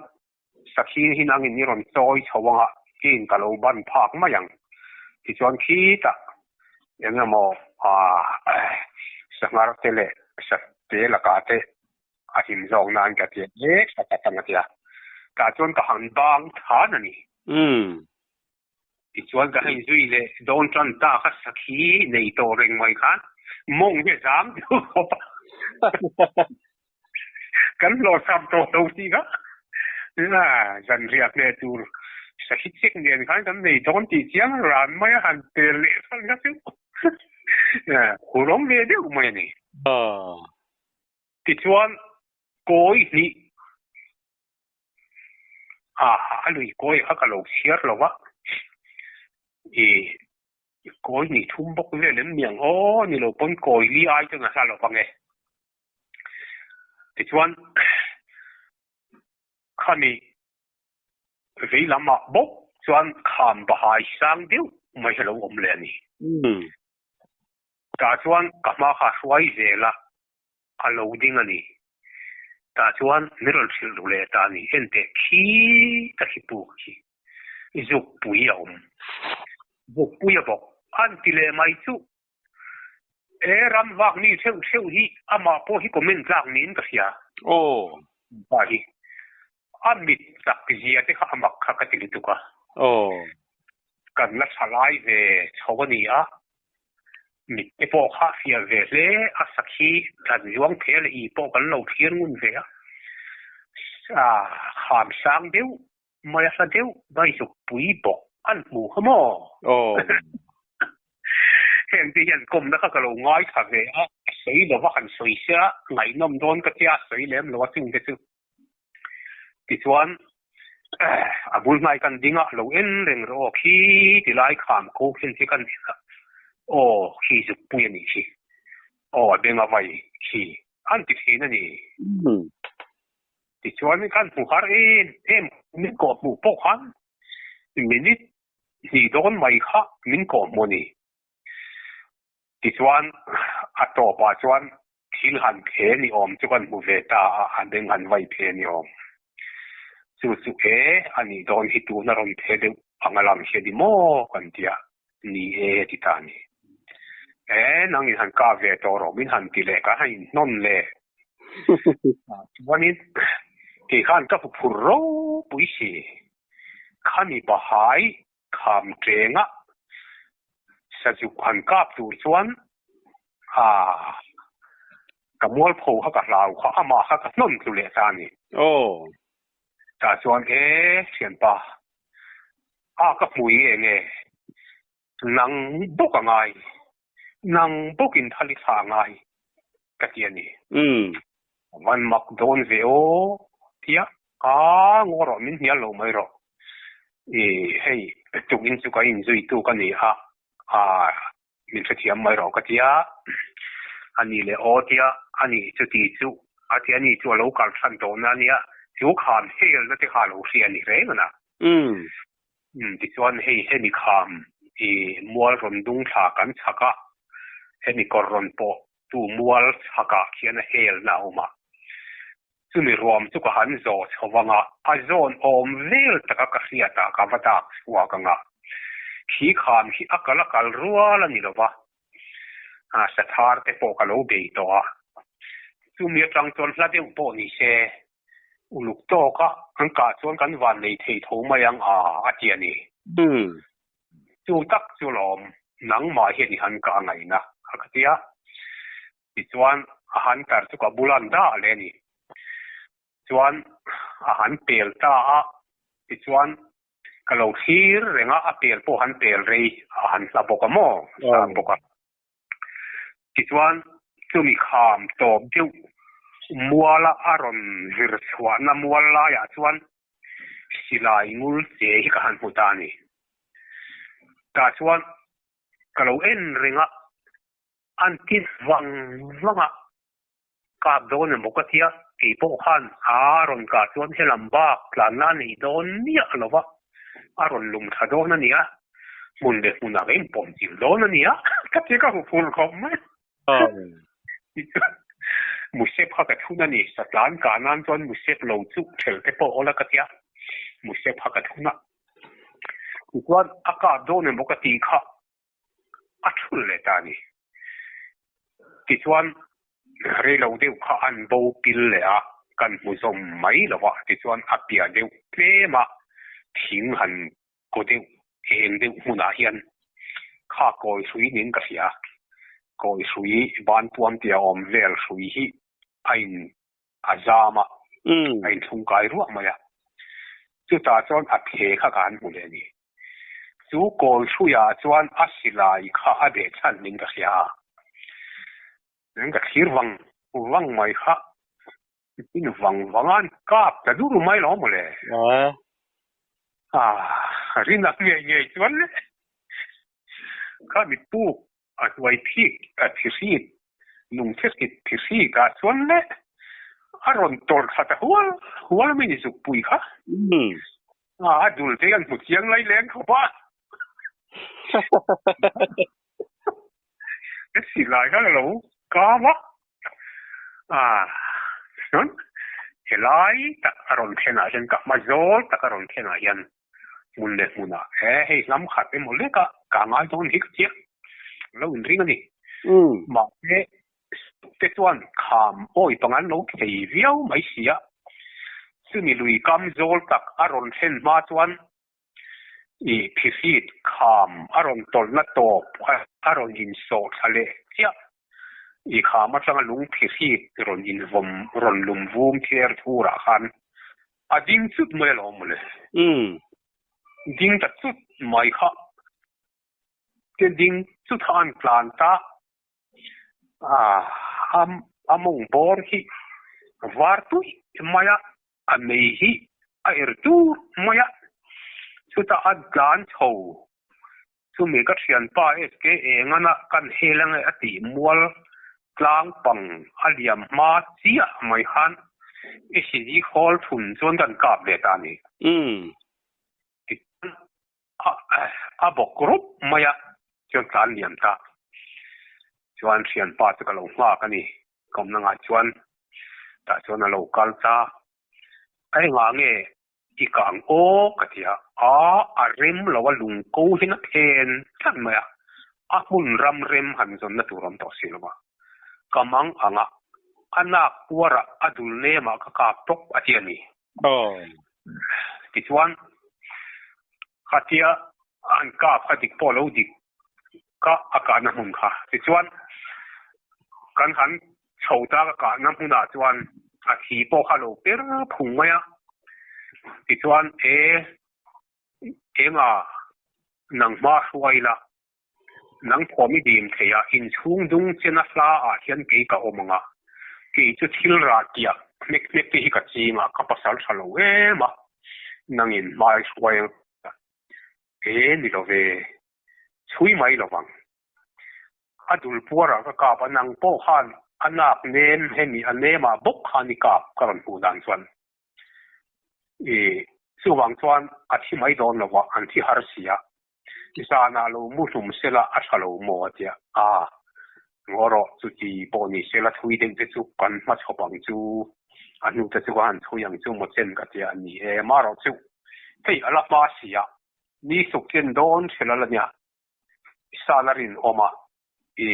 B: Sakhi hi nangin i rawn chawi chho ang a, keiin ka lo ban phak mai ang. Tichuan khitah eng emaw sanghar te leh sate lakah te a him zawk nan ka ti a, tha tak ang a ti a. Tah chuan ka han bang than a ni. Tichuan ka hei zui leh dawn tan ta kha sakhi nei tawh reng mai khan mawng hi a zam deuh khawp a. Kan hlawhchham tawh lo tih kha zanriah hmeh tur sahit chek nen khan kan nei dawn tih chiang ran mai a han pel leh than kha chu hurawm ve deuh mai a ni. Tichuan kawi hnih a lui kawi kha ka lo chhiar lo va, ih kawi hnih thum bawk vel em ni ang aw ni lo pawn kawi li ai chuan a hla lo vang e. Tichuan khami vei lamah bawk chuan kham bahai sang deuh mai hi a lo awm leh a ni. Tah chuan ka hma kha hruai zel a, a lo ding a ni. Tah chuan min rawn hrilh ru leh ta a ni. Enteh khi ta khi puk khi zukpui a awm. Zukpui a bawk an ti leh mai chuh. He ram vak mi theuh theuh hi amah pawh hi comment tlak niin ka hria.
A: Aw.
B: Pa hi a mit tak zia te kha a mak kha ka ti lutuk a.
A: Aw.
B: Kan la tha lai ve chho a ni a, mit te pawh kha a fiah ve hle a, sakhi tlan zuang phe leh i pawh kan lo thlir ngun ve a, kham sang deuh mai a hla deuh mai zuk pui bawk an hmu kha maw?
A: Aw.
B: Heng te hian kawmna kha ka lo ngaithla ve a, a sawi lova han sawi sia ngaihnawm dawn ka tia a sawi lem lo a chung te chu. Tichuan a bul hnai kan ding a, lo en reng rawh aw khi ti lai kham ko khin khi kan en a, aw khi zuk pui a nih khi, aw a beng a vai khi an ti thin a ni. Tichuan kan hmu har em em min kawh hmuh pawh khan minute hnih dawn mai kha min kawh hmu a ni. Tichuan a tawpah chuan thil han phe ni awm chu kan hmu ve ta a, a beng han vai phe ni awm. Chu chu e a nih dawn hi tuna rawn phe deuh anga lang hi a ni maw kan ti a, ni e a ti ta a ni. E nangin han kah ve tawh rawh min han ti leh ka han inhnawn leh. Chuanin kei khan ka hmu phur ropui si, khami pahai kham ṭenga sazuk han kap tur chuan ah ka mualpho kha ka hlau kha amah kha ka hnawn tlu leh ta a ni.
A: Aw.
B: Tah chuan e thianpa a ka hmui nge nge Nang bawk a ngai, nang bawkin thal i thlah a ngai ka ti a ni. Van mak dawn ve aw tia a ngaw rawh min hnial lo mai rawh. I hei tukin chu ka inzuitu ka ni a, a min hrethiam mai rawh ka ti a, a ni leh aw tia a ni chuti chu a ti a ni chu a lo kal than tawhna a nia, chu kham helna te kha a lo hria a ni reng a na. Tichuan hei hemi kham i mual rawn dung thla kan chhak a, hemi kawr rawn pawh tu mual chhakah khian a helna a awm a. Chumi ruam chu ka han zawh chho vang a, a zawn awm vel taka ka hriatah ka va dak chhuak ang a. Khi kham hi a kal a kal rual a ni lo va, sathar te pawh ka lo bei tawh a. Chumi atang chuan hla deuh pawh ni se, Uluk tawk a, an kah chuan kan van nei thei tho mai ang a, a ti a ni. Chu tak chu lawm, nangmah hian i han kah ngaihna, a ka ti a. Tichuan a han tar chu ka bula an dah leh a ni. Chuan a han pel ta a, tichuan ka lo thlir reng a, a pel pawh han pel rei a han hla bawk a maw, sang bawk a. Tichuan, chumi kham tawp deuh muala a rawn vir chhuahna mual laiah chuan silai ngul che hi ka han hmu ta a ni. Tah chuan ka lo en reng a, an ti vang vang a, kap dawn emaw ka tia, kei pawh khan a rawn kah chuan helam bak tlanna a nei dawn miah lo va, a rawn lum tha dawn a nia, hmun leh hmunah ka inpawm chilh dawn a nia, ka ti ka hmu phur khawp mai. Tichuan, Musep kha ka thun a ni, satlan kah nan chuan Musep lo chu ṭhelh te pawh awl a ka tia, Musep kha ka thun a. Tichuan, a kap dawn emaw ka tih kha a thul leh ta a ni. Tichuan, reilo deuh kha an bo pil leh a, kan hmu zawm mai lo va, tichuan a piah deuh tlem a, thing han kaw deuh, eng deuh hmunah hian kha kawi hrui niin ka hria. Kawi hrui, banpuam tia awm vel hrui hi a in. a zam a, a inthlung kai ruah mai a. Chutah chuan a phe kha ka han hmu leh a ni. Chu kawl hruiah chuan a silai kha a beh chhan niin ka hria a. Chuan ka thlir vang vang mai kha. In vang vang a, an kap ta dur mai lo maw le? Ah, rin ang ngei ngei chuan le. Kha mi puk a hnuai phik a thihrik, lung thihrik thihrik ah chuan le a rawn tawlh thla ta hual hual mai ni zukpui kha. Ah, a dul te an hmu chiang lai leng khawp a. Ka silai kha ka lo kam a, ah chuan helai tak a rawn thlenah hian ka hma zawl tak a rawn thlenah hian hmun leh hmunah he hei hnam khat emaw lek a ka ngai dawn hi ka chiah lo inring a ni. Mahse te chuan kham awi pang an lo thei viau mai si a, chumi lui kam zawl tak a rawn thlen hma chuan I phihrit kham a rawn tawlhna tawp a rawn insawh thla leh chiah. I kham atanga lung phihrit rawn invawm rawn lum vum thler thurah khan a ding chut mai alawm mawle. Ding ta chut mai kha. Te ding chut kha an tlan ta. A mawng bawr hi var tuih mai a. A mei hi a er tur mai a, chutah a tlan chho. Chumi ka thianpa SK Engana kan hel ange a tih mual tlang pang a liam hma chiah mai khan ECG khawl thun chuan kan kap ve ta a ni. Tichuan a bawk rup mai a, chuan tlan liam ta. Chuan thianpa chu ka lo nghak a ni. Ka awmna ngah chuan tah chuan a lo kal ta. A engah nge i kang aw ka ti a, a a rem lo a lung ko hian a phen tlat mai a, a hmun ram rem han zawnna tur awm tawh si lo va. Ka mang ang a, a nak puarah a dul nemah ka kap tawp a ti a ni. Tichuan khatia an kap kha dik pawh lo dik ka a kahna hmun kha. Tichuan kan han chho ta ka kahna hmunah chuan a thi pawh kha lo per phung mai a. Tichuan e enga nang hma hruai la Nang thawm i dim thei a, inchhung dung chena hla ah hian kei ka awm ang a, kei chu thil rah tiah hmek hmek te hi ka ching a, ka pasal tha lo em a, nangin hmai hruai ang e ni lo ve, chhui mai lo vang. A dul puar ah ka kap a, nang pawh khan a nak nem hemi a nem ah bawk khan i kap ka rawn hmuh dan chuan. I chuvang chuan a thi mai dawn lo a, an thi har si a. Zanah lo mu hlum sela a tha lo maw a tia. A, ngaw rawh, chuti pawh ni sela thui deuh te chu kan hma chhawp ang chu, a hnu te chu ka han thui ang chu maw chen ka tia a ni e. Marawh chu hei a la hma si a, ni suk chen dawn ṭhel a la nia, sa la rinawm a, i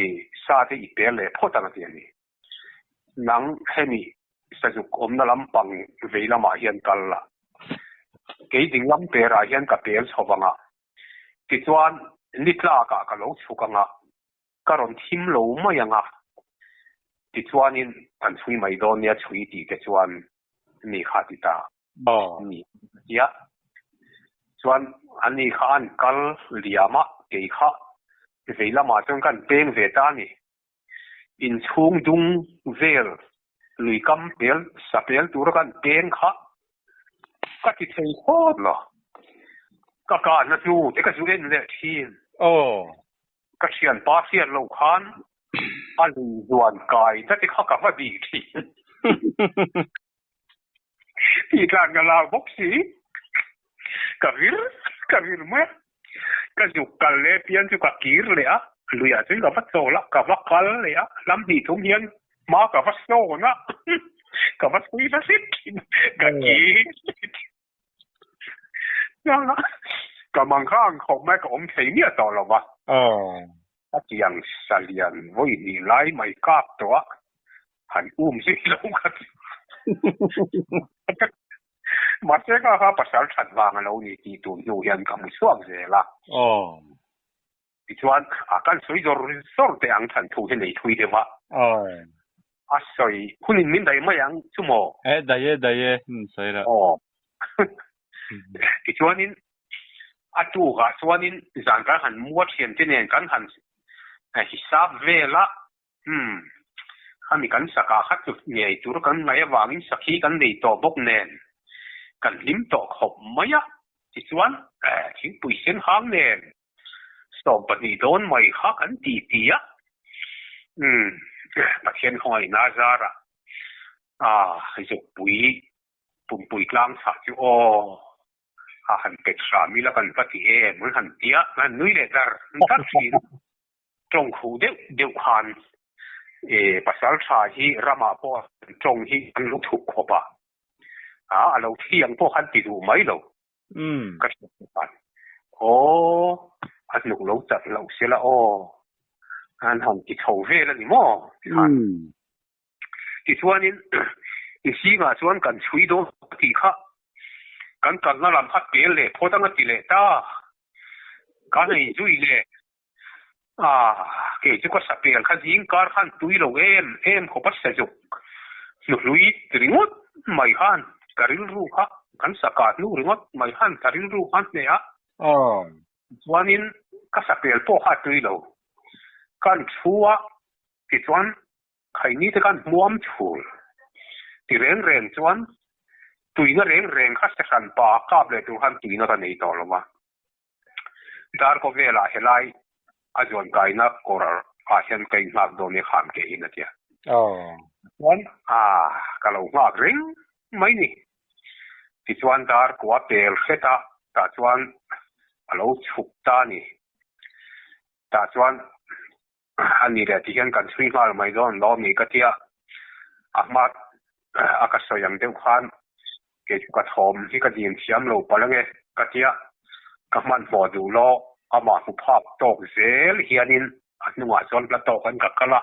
B: sa te i per leh phawt ang a ti a ni. Nang hemi sazuk awmna lampang vei lamah hian kal la, kei ding lam perah hian ka pel chho vang a, tichuan ni tlakah ka lo chhuk ang a, ka rawn thim lo mai ang a, tichuanin kan chhui mai dawn nia chhui tih te chuan mi kha ti ta ni a ti a. Chuan ani kha an kal liam a, kei kha vei lamah chuan ka han peng ve ta a ni. Inchhung dung vel lui kam pel sa pel tura kan peng kha ka ti thei khawt lo. Ka kahna hnu te ka zu en leh thin. Ka thianpa hriat lo khan a lui zuan kai ta te kha ka va bih thin. Tih tlan ka lau bawk si. Ka vir ka vir mai a. Ka zuk kal leh pian chu ka kir leh a, luiah chuan ka va chawl a, ka va kal leh a, lam hnih thum hian hma ka va sawn a, ka va chhui va hret thin, ka kir leh thin. Ka mang kha ang khawp mai ka awm thei miah tawh lo va. A tiang salian vawi hnih lai mai kap tawh a, han um zui lo ka ti. Mahse ka kha pasal that vang a lo ni tih tun hnu hian ka hmu chhuak zel a. Tichuan a kan sawi zawr zawr teh ang than thu hi nei thui deuh a. A sawi hunin min daih mai ang chu maw?
A: E, daih e, daih e, in sawi rah.
B: Aw. Tichuanin a tukah chuanin zan kan han mua thiante nen kan han hisap vel a, umm, khami kan sakah kha tlut ngei tur kan ngaih avangin sakhi kan nei tawh bawk nen kan hlim tawh khawp mai a. Tichuan thingpui sen hang nen 12 dawn mai kha kan ti ti a, umm, Pathian khawngaihna zarah a zukpui pumpui tlang chhah chu aw a han pet hram ila kan va ti em an han ti a, an han nui leh dar dar thin. Tawng khuh deuh deuh khan e pasal tha hi ramah pawh tawng hi an lo thuk khawp a, a lo thiang pawh khan ti duh mai lo. Ka hriat te khan aw a hnuk lo chat loh se la aw an han ti chho vel a ni maw tikhan. Tichuanin i zingah chuan kan chhui dawn tih kha kan kalna lam kha tel leh phawt anga ti leh ta kan ei zui leh a kei chu ka sapel kha zing kar khan tui lo em em khawp a sazuk hnuhlui ringawt mai khan ka rilru kha kan sakah hnu ringawt mai khan ka rilru khan hneh a chuanin ka sapel pawh kha a tui lo kan thu a tichuan Khaini te khan hmuam chhul ti reng reng chuan tuina reng reng kha sehran pa kap leh tur khan tuina ka nei tawh lo va. Darkaw velah helai a zuan kaina kawr ah hian ka inghak dawn e kham ke in a tia. Chuan a ka lo nghak reng mai ni. Tichuan darkaw a pel hret a tah chuan a lo chhuk ta a ni. Tah chuan A ni leh tihian kan chhui nghal mai dawn lo ami ka tia, a hma a ka sawi ang deuh khan kei chu ka thawm hi ka dim thiam lo palh ange ka tia, ka hmanhmawh duh lo amah hmu phak tawk zel hianin a hnungah chuan hla tawk an ka kal a,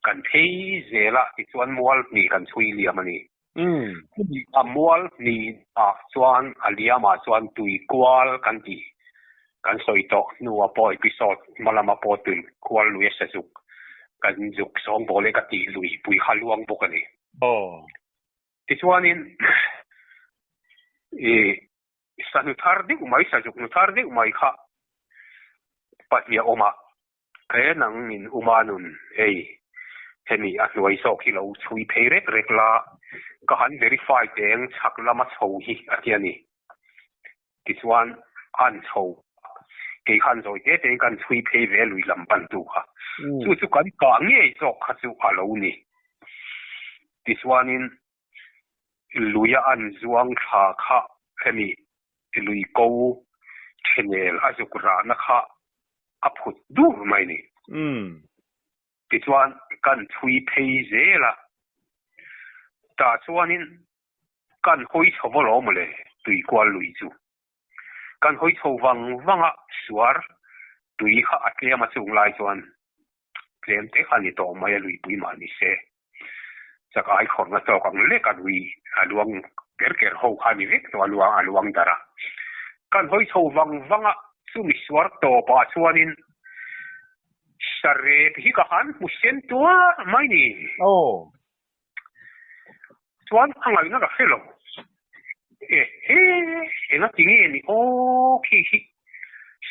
B: kan phei zel a tichuan mual hnih kan chhui liam a ni. A mual hnih ah chuan a liam ah chuan tui kual kan ti kan sawi tawh hnu a pawh episode hma lama pawh tui kual lui a sazuk kan zuk sawngbawl e ka tih lui pui kha luang bawk a ni. Tichuanin i sahnu thar deuh mai sazuk nu thar deuh mai kha pahnih a awm a. He nang in uma nun hei hemi a hnuai zawk hi lo chhui phei rek rek la, ka han verify teng chhak lama chho hi a ti a ni. Tichuan an chho kei khan zawi te tein kan chhui phei ve lui lam pantu kha. Chu chu kan kah ngei zawk kha chu a lo ni. Tichuanin luia an zuang thla kha hemi lui ko thenel a zuk rahna kha a phut dur mai ni. Tichuan kan chhui phei zel a, tah chuanin kan hawi chho vaw lo mawle tuikual lui chu. Kan hawi chho vang vang a, suar tui kha a tlem a chung lai chuan tlem te kha ni tawh mai a luipui mah ni se. Chak ai khawrhna tawk ang lek a lui a luang ker ker ho kha ni vek tawh a luang a luang darh a. Kan hawi chho vang vang a, chumi suar tawpah chuanin sarep hi ka han hmu sen tuar mai ni. Chuan a ngaihna ka hre lo. E he, enga ti nge ni aw khi khi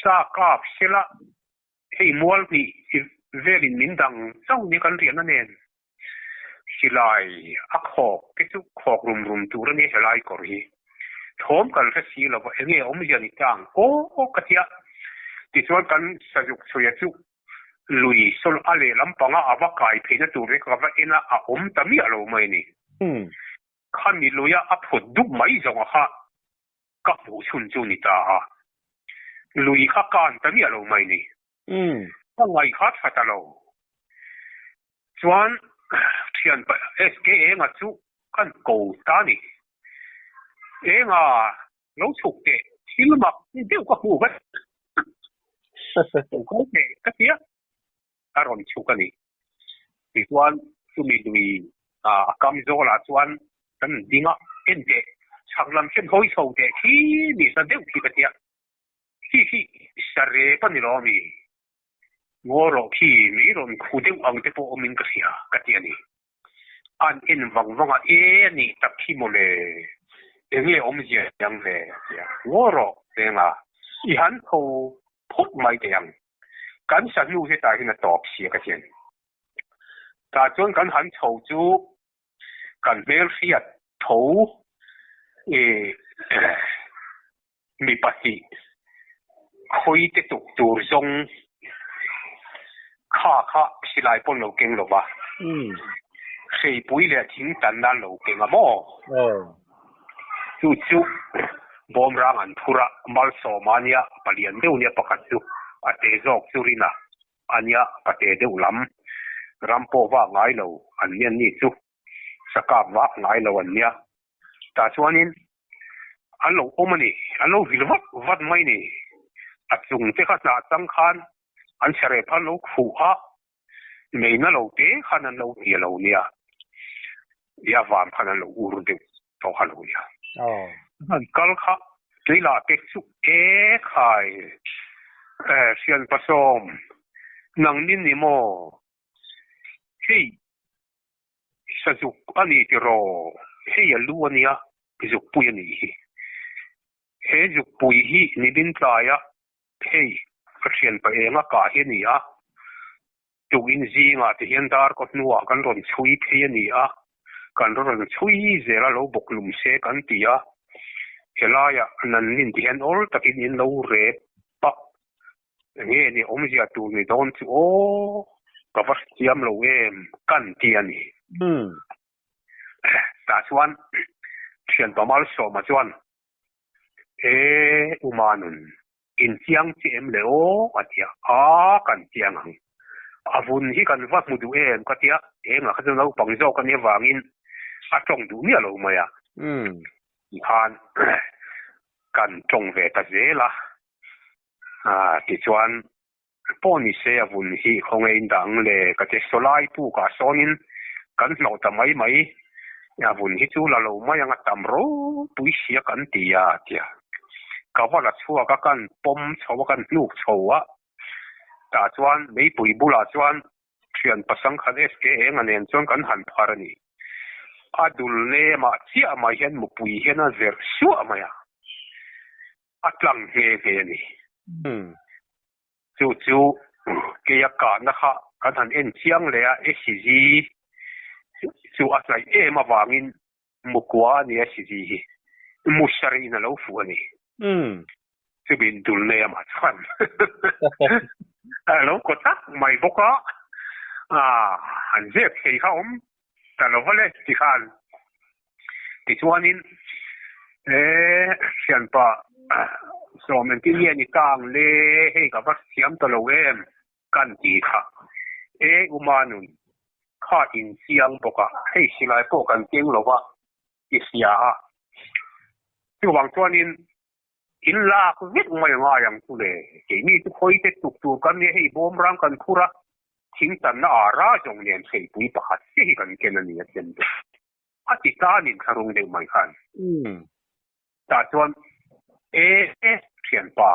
B: sa kap sela hei mual hnih velin min dang chauh nia kan riahna nen silai a khawk te chu khawk rum rum tur a nia helai kawr hi. Thawm kan hre si lo va enge awmzia ni ta ang aw ka tia. Tichuan kan sazuk chhuia chu Lui sawl a lehlam panga a va kai pheina tur te ka va en a, a awm ta miah lo mai a ni. Khami luia a phut dup mai zawng a kha ka hmuh chhun chu ni ta a. Lui kha kan ta miah lo mai a ni. Ka ngaih kha tha ta lo. Chuan thian SK Enga chu kan ko ta a ni. Enga Lo chhuk teh, thil mak deuh ka hmu vat. Lo kal teh ka ti a, a rawn chhuk a ni. Tichuan chumi lui a kam zawlah chuan kan ding a, en teh, chhak lam hian hawi chho teh khi ni sa deuh khi ka ti a. Khi khi sa rep a ni lo ami? Ngaw rawh khi mei rawn khu deuh ang te pawh awmin ka hria ka ti a ni. An en vang vang a, E a nih tak hi mawle, enge awmzia ang ve? a ti a. Ngaw rawh, Renga, i han tho phawt mai teh ang. Kan sa hnu hetah hian a tawp sia ka ti a ni. Tah chuan kan han chho chu kan hmelhriat tho i mi pahnih khawi te tuk tur zawng kha kha silai pawn lo keng lo va, hreipui leh thing tan nan lo keng a maw? Chu chu bawmrang an phur a, Malsawma nia palian deuh nia pakhat chu a te zawk chu rin a. Ania pate deuh lam ram pawh vak ngai lo an nia ni chu sakap vak ngai lo an nia. Tah chuanin an lo awm a ni, an lo vil vat vat mai ni. A chung te kha hnah chang khan an chherep khan lo khuh a, meina lo te khan an lo ti a lo nia. Ia van khan an lo ur deuh tawh kha lo nia. An kal kha tuilah te chu e khai hrian pasawm nang ni ni maw hei sazuk a ni tiraw hei a lu a nia zukpui a nih hi he zukpui hi nibin tlaia hei ka thian pa enga kah hi a ni a. Tukin zingah te hian dar kaw hnuah kan rawn chhui phei a ni a, kan rawn chhui zel a lo bawk lum se kan ti a, helaiah nannin ti hian awl takin in lo rep a, enge ni awmzia tur ni dawn chu aw, ka va hrethiam lo em kan ti a ni. Tah chuan thianpa Malsawma chuan, E Umanun, In chiang che em le aw? a ti a, A, kan chiang ang. A vun hi kan va hmu duh em? ka ti a, engah kha chu naupang zawk a nih avangin a tawng duh miah lo mai a. Tikhan kan tawng ve ta zel a, tichuan pawh ni se a vun hi khawnge in dah ang le ka ti a, sawlai pukah sawnin kan hnawh ta mai mai, a vun hi chu la lo mai ang a tam ropui sia kan ti a a ti a, ka va la chhuak a kan pawm chho a kan hnuk chho a, tah chuan meipui bulah chuan thian pasangkhat SK enga nen chuan kan han phar a ni, a dul nemah chiah mai hian mupui hian a zerh suah mai a. A tlang nghe nghe a ni. Chu chu keia kahna kha kan han en chiang leh a, SCG chu a hnaih em avangin mukua a ni a SCG hi musari in a lo fuh a ni. Chumi in dul nei amah chuan a lo kaw tak mai bawk a, han zep thei kha awm ta lo va le tikhan. Tichuanin he thianpa sawm engtin nge ni tang le hei ka va thiam ta lo em kan ti kha e uma nun kha in chiang bawk a hei silai pawh kan keng lo va i hria a chuvang chuanin in lak vek mai ngai ang chu le keini chu khawi te tuk tur kan nia hei bawm rang kan phur a thing tanna ara zawng nen theipui pakhat chiah hi kan ken a ni a chen te. A ti ta nin thlarung deuh mai khan. Tah chuan e thianpa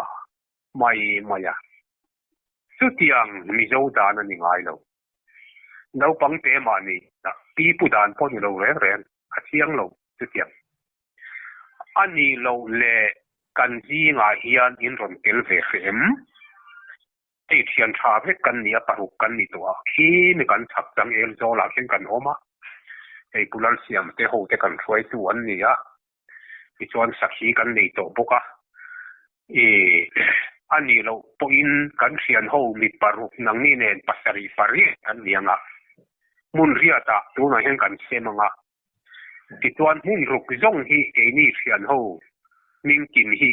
B: mai mai a, chutiang Mizo dan a ni ngai lo. Naupang te mahni pi pu dan pawh ni lo reng reng, a chiang lo chutiang. A nih loh leh kan zingah hian in rawn tel ve hreh em? Hei thian tha vek kan ni a, paruk kan ni tawh a, khi mi kan chhak chang el zawlah khian kan awm a, hei Pu Lalsiam te ho te kan hruaitu an ni a, tichuan sakhi kan nei tawh bawk a, ih a nih loh pawhin kan thian ho mi paruk nangni nen pasarih pariat kan ni ang a, hmun riatah tunah hian kan sem ang a, tichuan hmun ruk zawng hi keini thian ho hming kim hi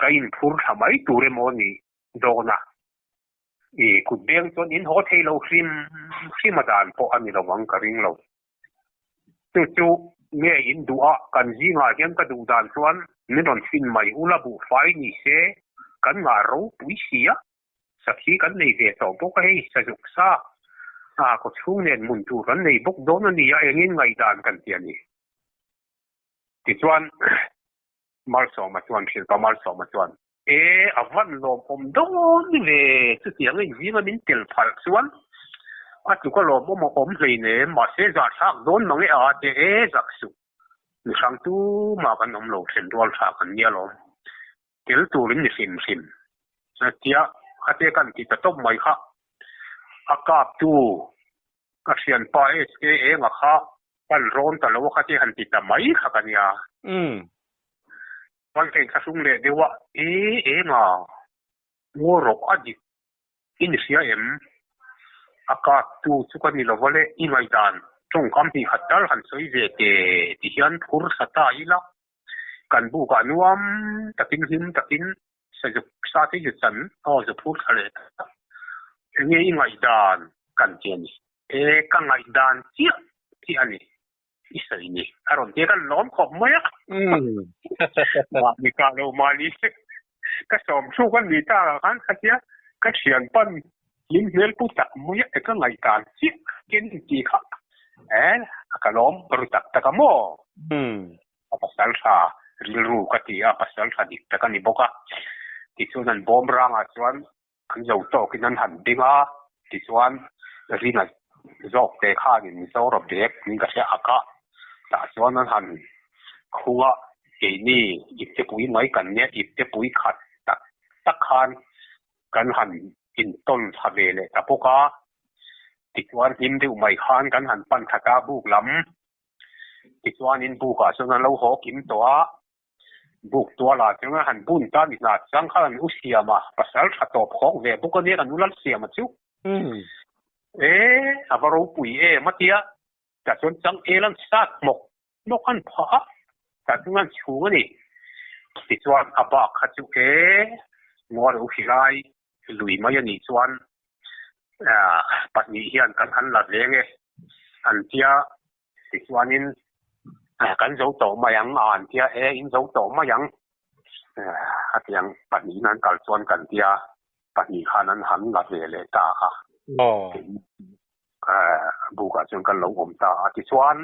B: ka inphur thla mai tur emaw ni dawn a, i kut beng chuan in haw thei lo hrim hrim a dan pawh a ni lo ang ka ring lo. Chu chu nge in duh a, kan zingah hian ka duh dan chuan min rawn fin mai ula buhfai ni se kan ngah ropui si a, sakhi kan nei ve tawh bawk a hei sazuk sa a kaw chhung nen mun tur kan nei bawk dawn a ni a engin ngaihdan kan ti a ni. Tichuan Malsawma chuan Hrilpa Malsawma chuan E, a van lawmawm dawn ve, chutiang in zinga min tel phalh chuan A tluk a lawmawm a awm hleinem, mahse zahthlak dawn mang e a te e zak suh. Mihrang tumah kan awm lo then rual tha kan nia lawm. Tel turin ni hrim hrim. Tia khate kan ti ta tawp mai kha. A kaptu ka thianpa SK enga kha pan rawn ta lo a khate han ti ta mai kha ka nia. Chuan ka inthlahrung leh deuh a, E enga, ngaw rawh a dik I ni hria em? A kaptu chu ka ni lo va le, i ngaihdan tawngkam hnih khat tal han sawi ve teh ti hian phur thla ta ila, kan bukah nuam takin hlim takin sazuk sa te zu chan aw zu phur thla leh ta. Enge i ngaihdan kan ti a ni? E, ka ngaihdan chiah chiah a ni. I sawi ni. A rawn ti a, kan lawm khawp mai a. Mahni kah lo mahni ka sawm thluk a ni ta ah khan khatia ka thian pan hlim hmel pu tak mai a ka ngaihdan chiah ken ti kha e ka lawm ru tak tak a maw? A pasal tha rilru ka ti a, pasal tha dik tak a ni bawk a. Tichuan an bawm rangah chuan An zo tawkin an han ding a, tichuan Rina zawk te khanin Mizoram bag min ka hria ak a, tah chuan an han khung a, keini iptepui mai kan nia, iptepui khat tak tak khan kan han intawn thla ve leh ta bawk a, tichuan hlim deuh mai khan kan han pan thla ta buk lam, tichuanin bukah chuan an lo haw kim tawh a. Buk tualah chuan a han bun ta ni hna chang khan an u siam a, pasal tha tawp khawk ve bawk a nia kan u lal siam a chu. E, a va ropui em a tia, tah chuan chang el an sat hmawk hmawk an phah a, tah chuan an chhung a ni. Tichuan a bak kha chu e, Mual u Hilai lui mai a nih chuan pahnih hian kan han la veng e an tia. Tichuanin kan zo tawh mai ang a an tia e, in zo tawh mai ang a ti ang pahnihin an kal chuan kan tia pahnih khan an han la ve leh ta a. Bukah chuan kan lo awm ta a. Tichuan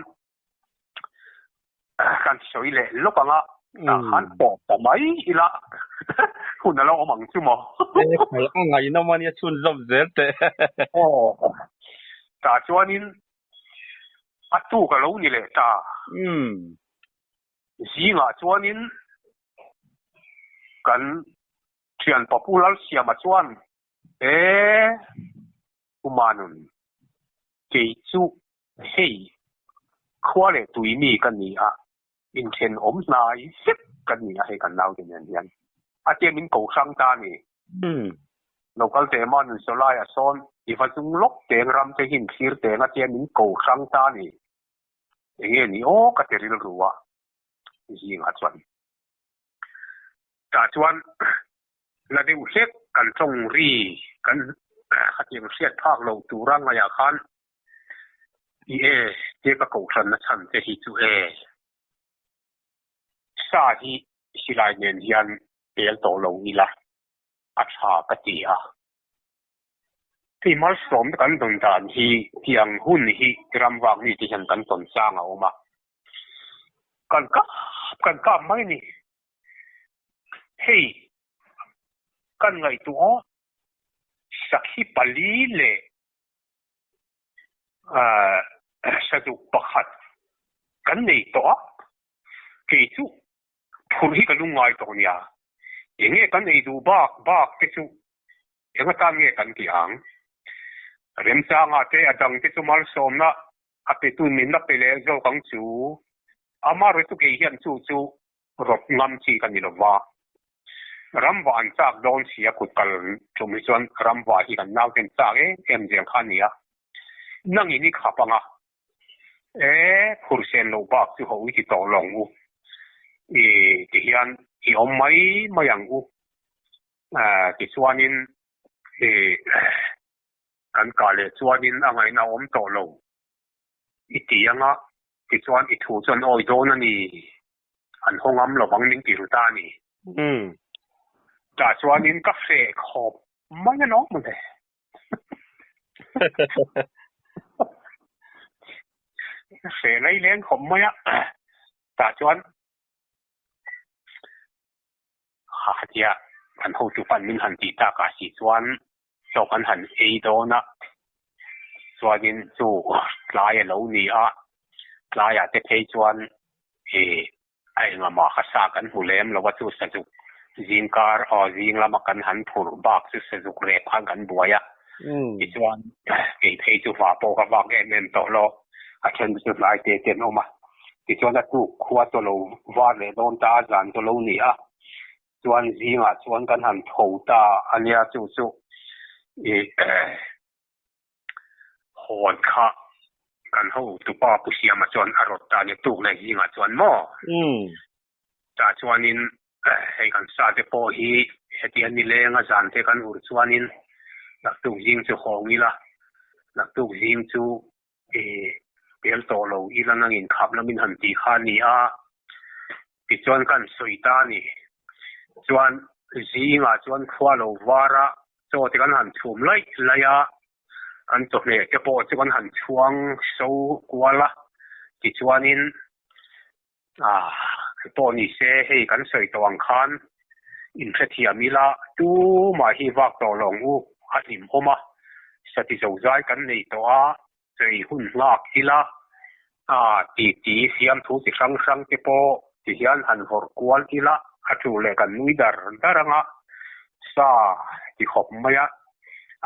B: kan sawi leh lawk ang a, tah khan pawh ta mai ila hun a lo awm ang chu maw.
A: A ngaihnawm a nia chhunzawm zel teh.
B: Aw, tah chuanin A tuk a lo ni leh ta. Zingah chuanin kan thian Papu Lalsiama chuan, E, Umanun, kei chu hei khua leh tui mi ka ni a, inthenawm hnai vek ka ni a hei kan naute nen hian. A tia min ko hrang ta a ni. Local te emaw nun sawlai a sawn i va zung lawk teng ram te hin thlir teng a tia min ko hrang ta a ni. Enge ni aw ka ti rilru a zingah chuan. Tah chuan la deuh hlek kan tawng ri kan khatiang hriat phak lo tura ngaihah khan i e tia ka kohhranna chhan te hi chu e sa hi silai nen hian pel tawh lo ila a tha ka ti a. Hei malsawmna kan dawn dan hi tiang hun hi ramvak mi te hian kan tawn chang a awm a, kan kap kan kap mai a ni. Hei kan ngaihtuah a, sakhi pali leh sazuk pakhat kan nei tawh a, kei chu phurh hi ka lungngai tawh nia. Enge kan ei duh bak bak te chu eng atan nge kan tih ang? Remchanga te a dang te chu malsawmna a pe tun min la pe leh zawk ang chu. Amaherawhchu chu kei hian chu chu rawt ngam chi ka ni lova. Ramva an chak dawn si a kut kal tum hi chuan ramva hi kan nauten chak em em zel kha a ni a. Nangin i khap ang a, E, phur sen loh bak chu ho i ti tawh lawng u. I ti hian i awm mai mai ang u. Tichuanin i kan kah leh chuanin a ngaihna a awm tawh lo i ti ang a, tichuan i thu chuan awi dawn a ni. An haw ngam lovang min ti ru ta a ni. Tah chuanin ka hreh khawp mai alawm mawle. Hre lai leng khawp mai a, tah chuan ha tia kan hotu pan min han tih tak ah si chuan chaw kan han ei dawn a. Chuanin chu tlai a lo ni a, tlaiah te phei chuan ih a engahmah kha sa kan hmu lem lo a, chu sazuk zingkar aw zing lama kan han phur bak chu sazuk rep khan kan buai a. Tichuan kei phei chu vah pawh ka vak em em tawh lo, a then chu hnai te te an awm a. Tichuan a tuk khua chu a lo var leh dawn ta a, zan chu a lo ni a. Chuan zingah chuan kan han tho ta a nia chu chu ih hawn kha kan hotupa Pu Siama chuan a rawt ta a nia tuk leh zingah chuan maw? Tah chuanin hei kan sa te pawh hi heti a nileng a zan te kan ur chuanin naktuk zing chu hawng ila, naktuk zing chu ih tel tawh lo ila nangin khap lamin han tih kha a ni a, tichuan kan sawi ta a ni. Chuan zingah chuan khua lo var a, chaw te kan han chhum laih laih a, kan chawhmeh te pawh chu kan han chhuang so kual a, tichuanin ah pawh ni se hei kan sawi tawh ang khan inhrethiam ila tumah hi vak tawh lo ang u a hlim awm a, sati zozai kan nei tawh a, chei hun nghak ila ah ti ti fiamthu chi hrang hrang te pawh ti hian han vawrh kual ila a tu leh kan nui dar dar anga sa ti khawp mai a,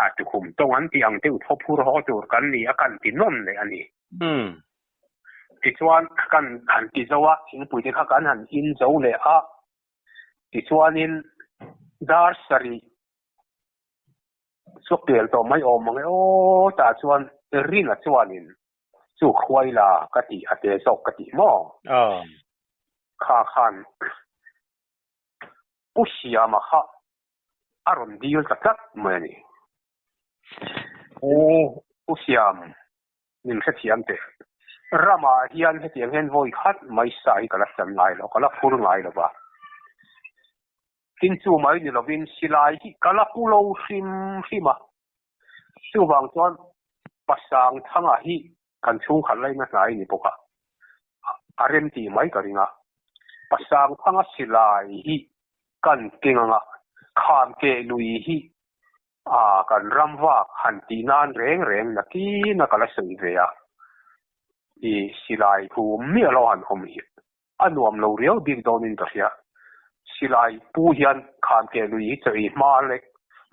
B: ah tukhum tawng an tih ang deuh thaw phur haw tur kan ni a kan ti nawn leh a ni. Tichuan kan han ti zo a, thingpui te kha kan han in zo leh a, tichuanin dar sarih chu pel tawh mai awm ang e aw tah chuan Rina chuanin chu khuai la ka tih a te zawk ka tih maw? Kha khan Pu Siama kha a rawn dil ta tlat mai a ni. Pu Siam min hrethiam teh. Ramah hian hetiang hian vawi khat mai sa hi ka la hlan ngai lo, ka la phur ngai lo va. Tin chu mai ni lovin silai hi ka la pu lo hrim hrim a. Chuvang chuan Pasang Thanga hi kan chhungkhat laina hnai ni bawk a, a rem tih mai ka ring a. Pasang Thanga silai hi kan keng anga kham keh lui hi A, kan ram vak han tih nan reng reng nakin a ka la sawi ve a, i silai hu miah lo han awm hi a nuam lo riau bik dawnin ka hria. Silai pu hian khan ke lui hi chawi hma leh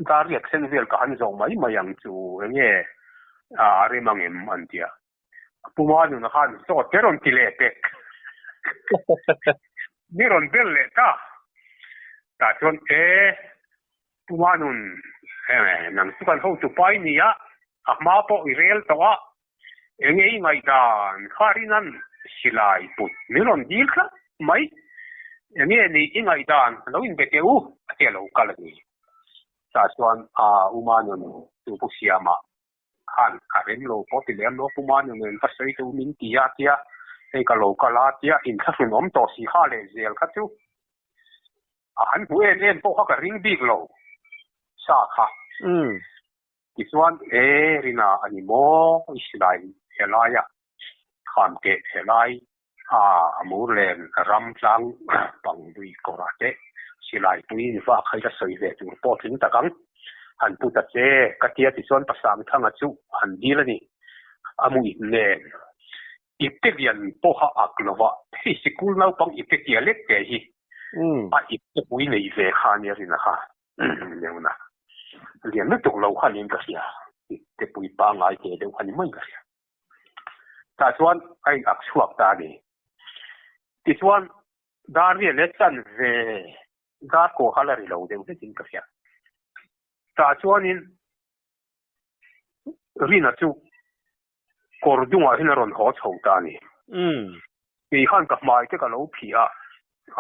B: dariat thleng vel ka han zawh mai mai ang chu enge a rem ang em an ti a. Puma nuna khan zawt te rawn ti leh pek. Ni rawn bel leh ta. Tah chuan e Puma nun nang chu kan hotu pa i ni a, a hma pawh i rel tawh a, enge i ngaihdan kha rinan silai put min rawn dil tlat mai. Enge ni i ngaihdan lo inbe teh u a ti a lo kal a ni. Tah chuan a Uma nun chu Pu Siama khan a rem lo pawh ti lem lo Puma nu nen ka sawi teuh min ti a tia hei ka lo kal a tia inthlahrun awm tawh si kha leh zel kha chu a han hmu em em pawh kha ka ring bik lo sa kha. Tichuan e Rina a ni maw i silai helaia kham keh helai a mur len ram tlang pang lui kawrah te silai puiin vak hai la sawi ve tur pawh tling tak ang. Han pu ta che ka tia tichuan Pasang Thanga chu han dil a ni. A mu ip nen ipte lian pawha ak lova hei sikul naupang ipte tia lek te hi a ipte pui nei ve kha ania rin a kha leuna lian lutuk lo kha niin ka hria ipte pui pangngai te deuh kha ni mai ka hria. Tah chuan a in ak chhuak ta a ni. Tichuan dar riat leh chan ve dar kawh kha la ri lo deuh hlekin ka hria. Tah chuanin Rina chu kawr dungah hian a rawn haw chho ta a ni. Kei khan ka hmai te ka lo phih a,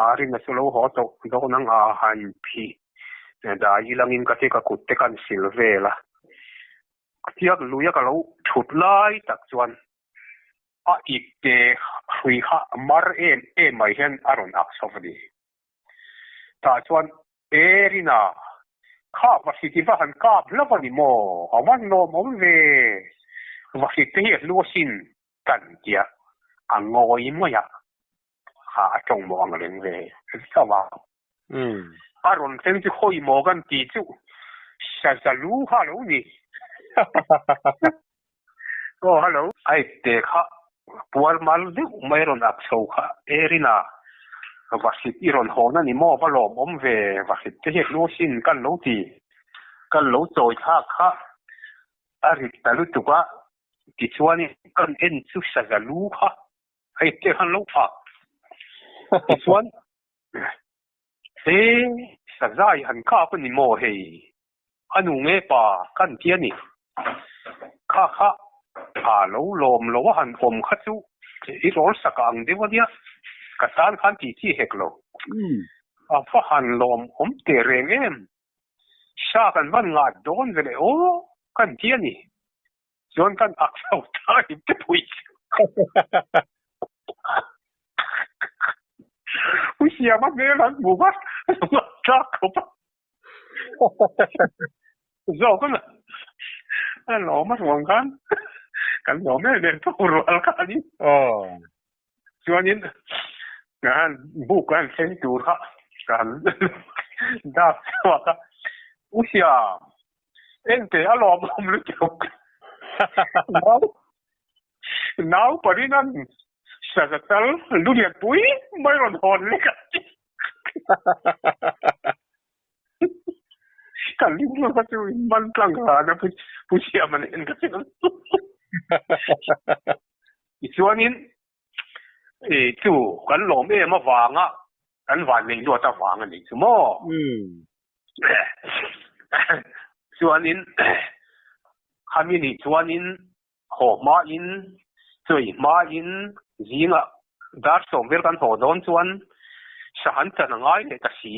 B: a Rina chu lo haw tawh dawn ang a han phih dai ilangin ka te ka kut te kan sil vel a. Tiak luia ka lo thut lai tak chuan a ip te hrui kha mar em em mai hian a rawn ak chho a ni. Tah chuan Erina kha vahrit i va han kap hlauh a ni maw? A van lawm awm ve. Vahrit te hi a hlu asin kan tia a ngawi mai a, kha a tawng maw ang reng ve viau a. A rawn thleng chu khawi maw kan ti chu saza lu kha a lo ni. Aw hello. Ai te kha puar mal deuh mai rawn ak chho kha Erina vahrit i rawn hawn a ni maw va lawmawm ve vahrit te hian hnu sin kan lo ti kan lo chawi thlak kha a rit ta lutuk a tichuanin kan en chu saza lu kha hei te khan lo ak tichuan he sazai han kap a ni maw hei. A nu nge pa kan ti a ni. Kha kha a lo lawm lo a han awm kha chu i rawl sak ang deuh a nia, ka tan khan tih chi hek lo. A va han lawm awm teh reng em? Sa kan van ngat dawn ve leh aw kan ti a ni. Chuan kan ak chho ta i te pui chu. Pu Siama hmel an hmu va, a lo tlak khawp a. Zawk a a lawm a ruang khan kan lawm em em tho rual kha a ni. Chuanin buk kan thleng tur kha kan dak chhuak a, U Siam, ente a lawmawm lutuk. Nau nau parin an saza tal lu lian pui mai rawn hawn lek a ti. Ka lim lo kha chu in man tlang ran a pu siam an en ka chiang. Tichuanin e chu kan lawm em avanga kan van nei luat avang a nih chu maw. Chuanin khami nih chuanin Haw hmain, chawi hmain zingah dar sawm vel kan haw dawn chuan sahan chan a ngai leh ta si.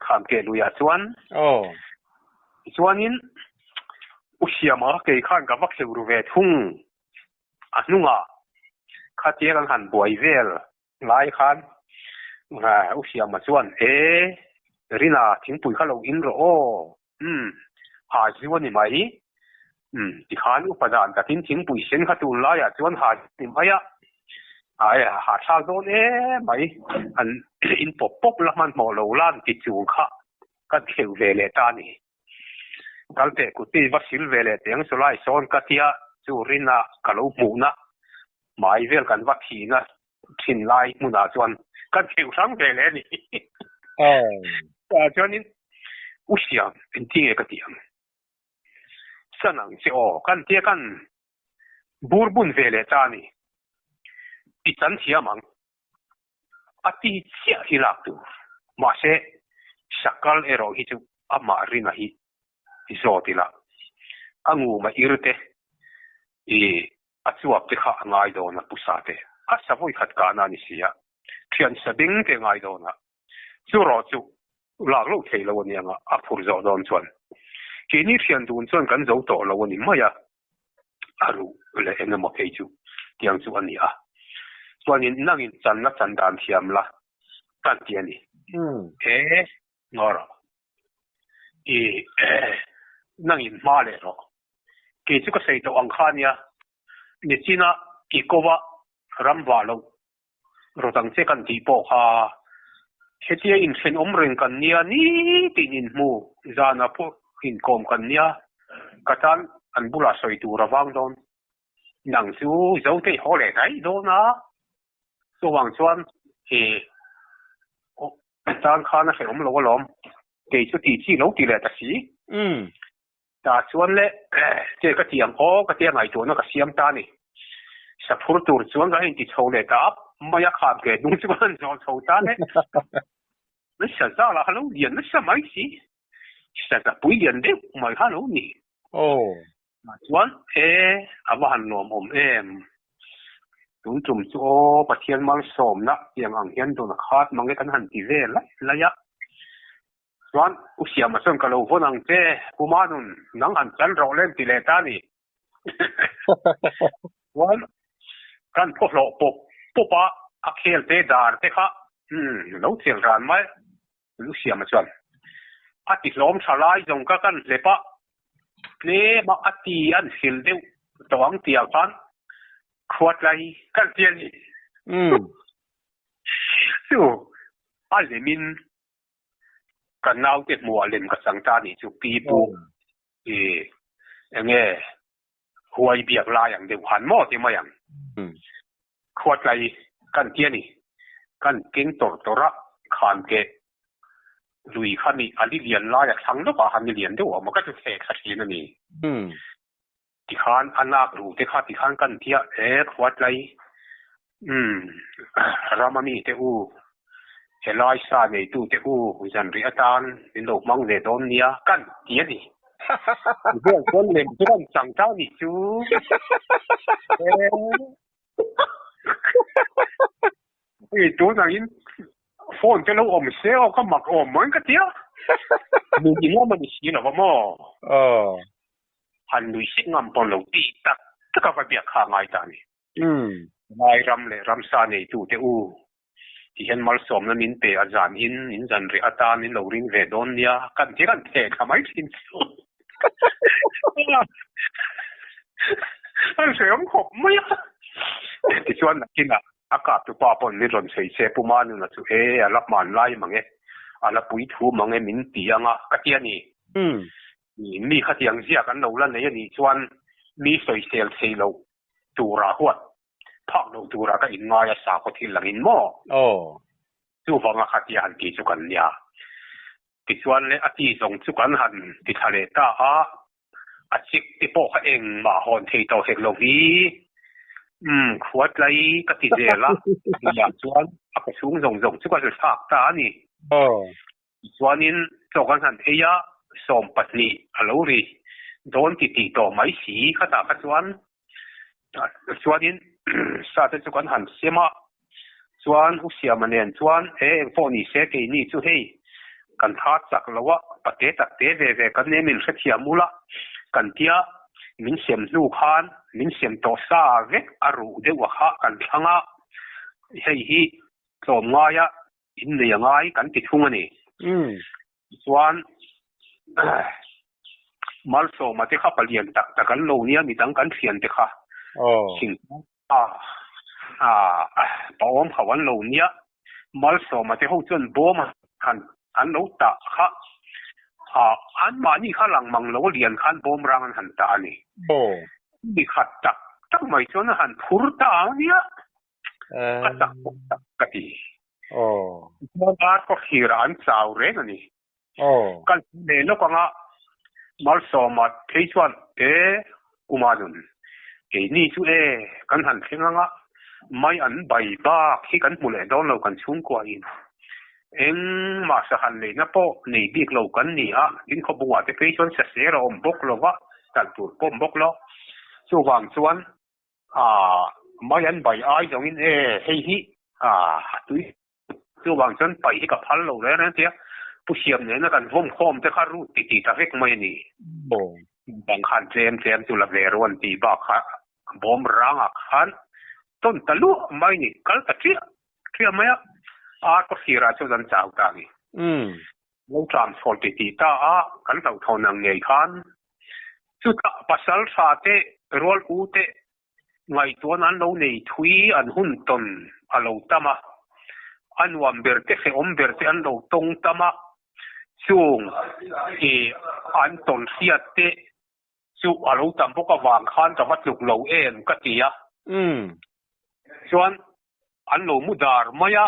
B: Khamkeh luiah chuan tichuanin U Siama kei khan ka va kheuh ru ve thung. A hnungah khatia kan han buai vel lai khan U Siama chuan, E, Rina thingpui kha lo in rawh aw. Umm, ha zu a ni mai. Umm, tikhan upa dan takin thingpui sen kha tun laiah chuan ha zu a ni mai a. Ai, ha thlak dawn em mai. An in pawp pawp la hmanhmawh lo la an ti chung kha ka kheuh ve leh ta a ni. Kal teh kut i va sil ve leh teng chu lai sawn ka tia chu rina ka lo hmuhna hmai vel kan va thihna thin lai hmunah chuan kan kheuh hrang ve leh a ni. Chuanin U Siam engti nge ka tih ang? Chan ang che aw kan tia kan bur bun ve leh ta a ni. I chan thiam ang. A ti chiah hi lak tur. Mahse sakal erawh hi chu amah rina hi zawt ila a nguma irte i A chuap te kha a ngai dawn a pusa te a sa vawi khat kahna a ni si a, thian sa bing te ngai dawn a, chu rawh chu lak loh thei lo a ni ang a, a phur zawh dawn chuan keini thian dun chuan kan zo tawh lo a ni mai a, a ruh leh eng emaw phei chu tiang chu a ni a, chuanin nangin chan la chan dan thiam la kan ti a ni. He ngaw rawh. I nangin hma leh rawh. Kei chu ka sawi tawh ang kha ania, nichina i kova ram vah loh rawt ang che kan tih pawh kha hetia inthenawm reng kan nia nitin inhmu zanah pawh inkawm kan nia ka tan an bulah sawi tur a vang dawn. Nang chu Zotei haw leh daih dawn a, chuvang chuan i tan khan a hrehawm lo alawm, kei chu tih chi lo ti leh ta si. Tah chuan le che ka ti ang aw ka tia ngaihtuahna ka siam ta a ni. Saphur tur chuan ka inti chho leh ta ap mai a, kham ke hnung chu ka han zawl chho ta le. Nasa zala kha lo lian nasa mai si, saza pui lian deuh mai kha lo ni. Tah chuan e a va han nuam awm em. Tun tum chu aw Pathian malsawmna tiang ang hian dawn a khat mange kan han ti ve laih laih a. Chuan U Siama chuan ka lo vawn ang che, Pu Manun, nang han chan rawh lem ti leh ta a ni. Chuan kan phaw hlawh pawp pawp a, a khel te dar te kha lo thel ran mai. U Siama chuan a ti hlawm tha lai zawng ka kan hlep a, tlem a a ti an hrilh deuh tawh ang tih ah khan khuatlai kan ti a ni. Chu a lemin Ka naute hmuhah lem ka chang ta nih chu pi pu i enge Huai biak lai ang deuh han maw ti mai ang. Khuatlai kan ti a ni. Kan keng tawrh tawrh a, khan keh lui kha ni a li lian lai a thlang lawk ah khan ni lian deuh a awm a, ka chu theh thla thin a ni. Tikhan a nak ru te kha tikhan kan ti a, e Khuatlai, umm ram a mi te u, helai sa neitu te u zanrih atan min lo hmang ve dawn nia kan ti a ni. Vel chuan lem chu kan chang ta nih chu. Hei tunangin phone te lo awm se aw ka mak awm mai ka tia. Nui ngam a ni si lo va maw?
A: Aw.
B: Han nui sik ngam pawn lo tih tak tak a va biak kha a ngai ta a ni. Lai ram leh ramsa neitu te u ti hian malsawmna min pe a zan in in zan rih atan in lo ring ve dawn nia kan ti kan theh thla mai thin chu. An hreawm khawp mai a. Tichuan nakinah a kap tu pa pawn min rawn sawi che Pu Manuna chu e a la hman lai mang e, a la pui thu mang e min ti ang a ka ti a ni. Mi khatiang ziak an lo la nei a nih chuan mi sawisel thei lo tura huat phak loh tura ka inngai a sakhaw thil langin maw?
A: Aw.
B: Chuvanga khatia han ti chu kan nia. Tichuan le a ti zawng chu kan han ti thla leh ta a, a chik te pawh kha engmah hawn thei tawh hek lo hi. Umm, khua tlai ka ti zel a, tihah chuan a ka chhung zawng zawng chu ka hre thlak ta a ni.
A: Aw.
B: Tichuanin chaw kan han ei a, 12 a lo ri dawn ti tih tawh mai si khatah kha chuan chuanin sa te chu kan han sem a, chuan U Siama nen chuan he eng pawh ni se keini chu hei kan tha chak lo a, pate tak te ve ve kan nen min hrethiam ula kan tia min sem hnu khan min sem tawh sa vek a ruh deuh a kha kan thlang a, hei hi tlawmngaia In nei a ngai kan ti thung a ni. Tichuan Malsawma te kha palian tak tak an lo nia midang kan thian te kha thingkung a paawm ho an lo nia. Malsawma te ho chuan bawm han an lo tah kha anmahni kha lang mang lo lian khan bawm rang an han tah a ni. Mi khat tak tak mai chuan a han phur ta ang nia. A chak bawk tak ka ti. Chuan ar khaw thlir ah an chau reng a ni. Kal leh lawk anga Malsawma phei chuan e Kuma nun keini chu e kan han thleng anga mai an bai bak hi kan hmu leh dawn lo kan chhungkua in engmah sahan neihna pawh nei bik lo kan ni a, tin khawbungah te phei chuan saser a awm bawk lo va, talh tur pawh awm bawk lo. Chuvang chuan Ah, mai an bai ai zawngin e, hei hi ah tui chuvang chuan paih hi ka phal lo reng reng tia Pu Siam nena kan vawm khawm te kha rut ti ti ta vek mai a ni. Bang khan tlem tlem chu la ve ru an tih bak kha bawm rangah khan tawn ta luah mai a ni, kal ta chiah chiah mai a, ar khaw sirah chuan an chau ta a ni. Lo tlan chhawl ti ti ta a, kan hlauhthawn ang ngei khan chutah pasal tha te rual u te ngaihtuahna an lo nei thui an hun tawn a lo tam a, a nuam ber te hrehawm ber te an lo tawng tam a, chung i an tawn hriat te chu a lo tam bawk avang khan ka va tluk lo em ka ti a. Chuan an lo mu dar mai a,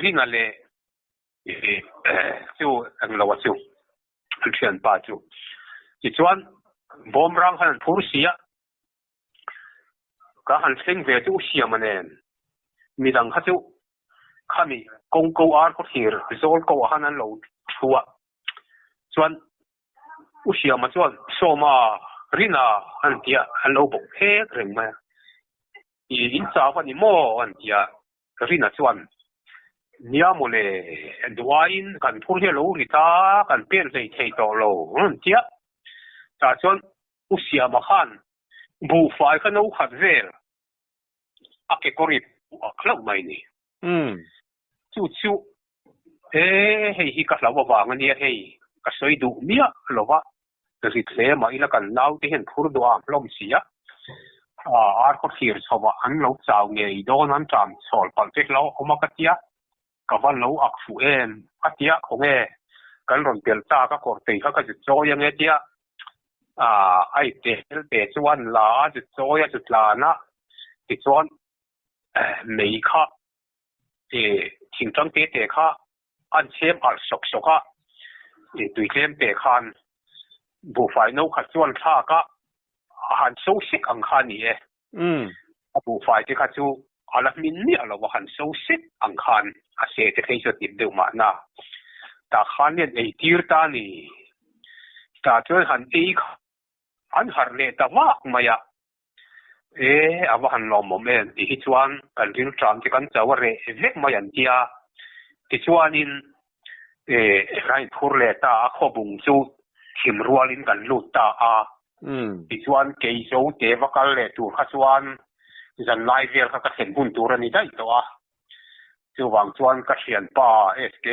B: Ringa leh Chu englo a chu an thianpa chu tichuan bawm rang khan an phur si a ka han thleng ve chu Siama nen midang kha chu khami kawngko ar khaw thlir zawl ko ah khan an lo thu a chuan U Siama chuan Sawma Rina an ti a an lo bawk phek reng mai a i in chau a ni maw an ti a. Rina chuan, Nia mawle, duhaiin kan phur hi a lo ri ta, kan pen hlei thei tawh lo an ti a. Tah chuan U Siama khan buhfai kha no khat vel a kekawr ip a hlauh mai ni. Chu chu he hei hi ka hlauh avang a nia hei, ka sawi duh miah lo va, rit hle mah ila kan naute hian phur duh a hlawm si a, ar khaw thlir chho ah an lo chau ngei dawn an ṭam chhawl palh te hlo awm a ka tia, ka va lo ak fuh em a tia khawnge kan rawn pel ta ka kawr tei kha ka zut chawi ange tia. A ipte te chuan la a zu chawi a zu tlan a, tichuan mei kha thingtang te te kha an chhem alh sawk sawk a, tui tlem te khan buhfai no khat chuan thlak a, a han so sek ang kha a ni e. A buhfai te kha chu a la hmin miah lo a han so sek ang khan a se te phei chu a tip deuh mahna. Tah khan hian ei tir ta a ni. Tah chuan han ei kha an harh leh ta vak mai a. E, a va han lawmawm em tih hi chuan kan rilṭam te kan cho a reh vek mai an tia. Tichuanin e kan inphur leh ta a, khawbung chu thim rualin kan lut ta a. Tichuan keizo te va kal leh tur kha chuan zanlai vel kha ka thlen hun tur a ni daih tawh a. Chuvang chuan ka thianpa SK.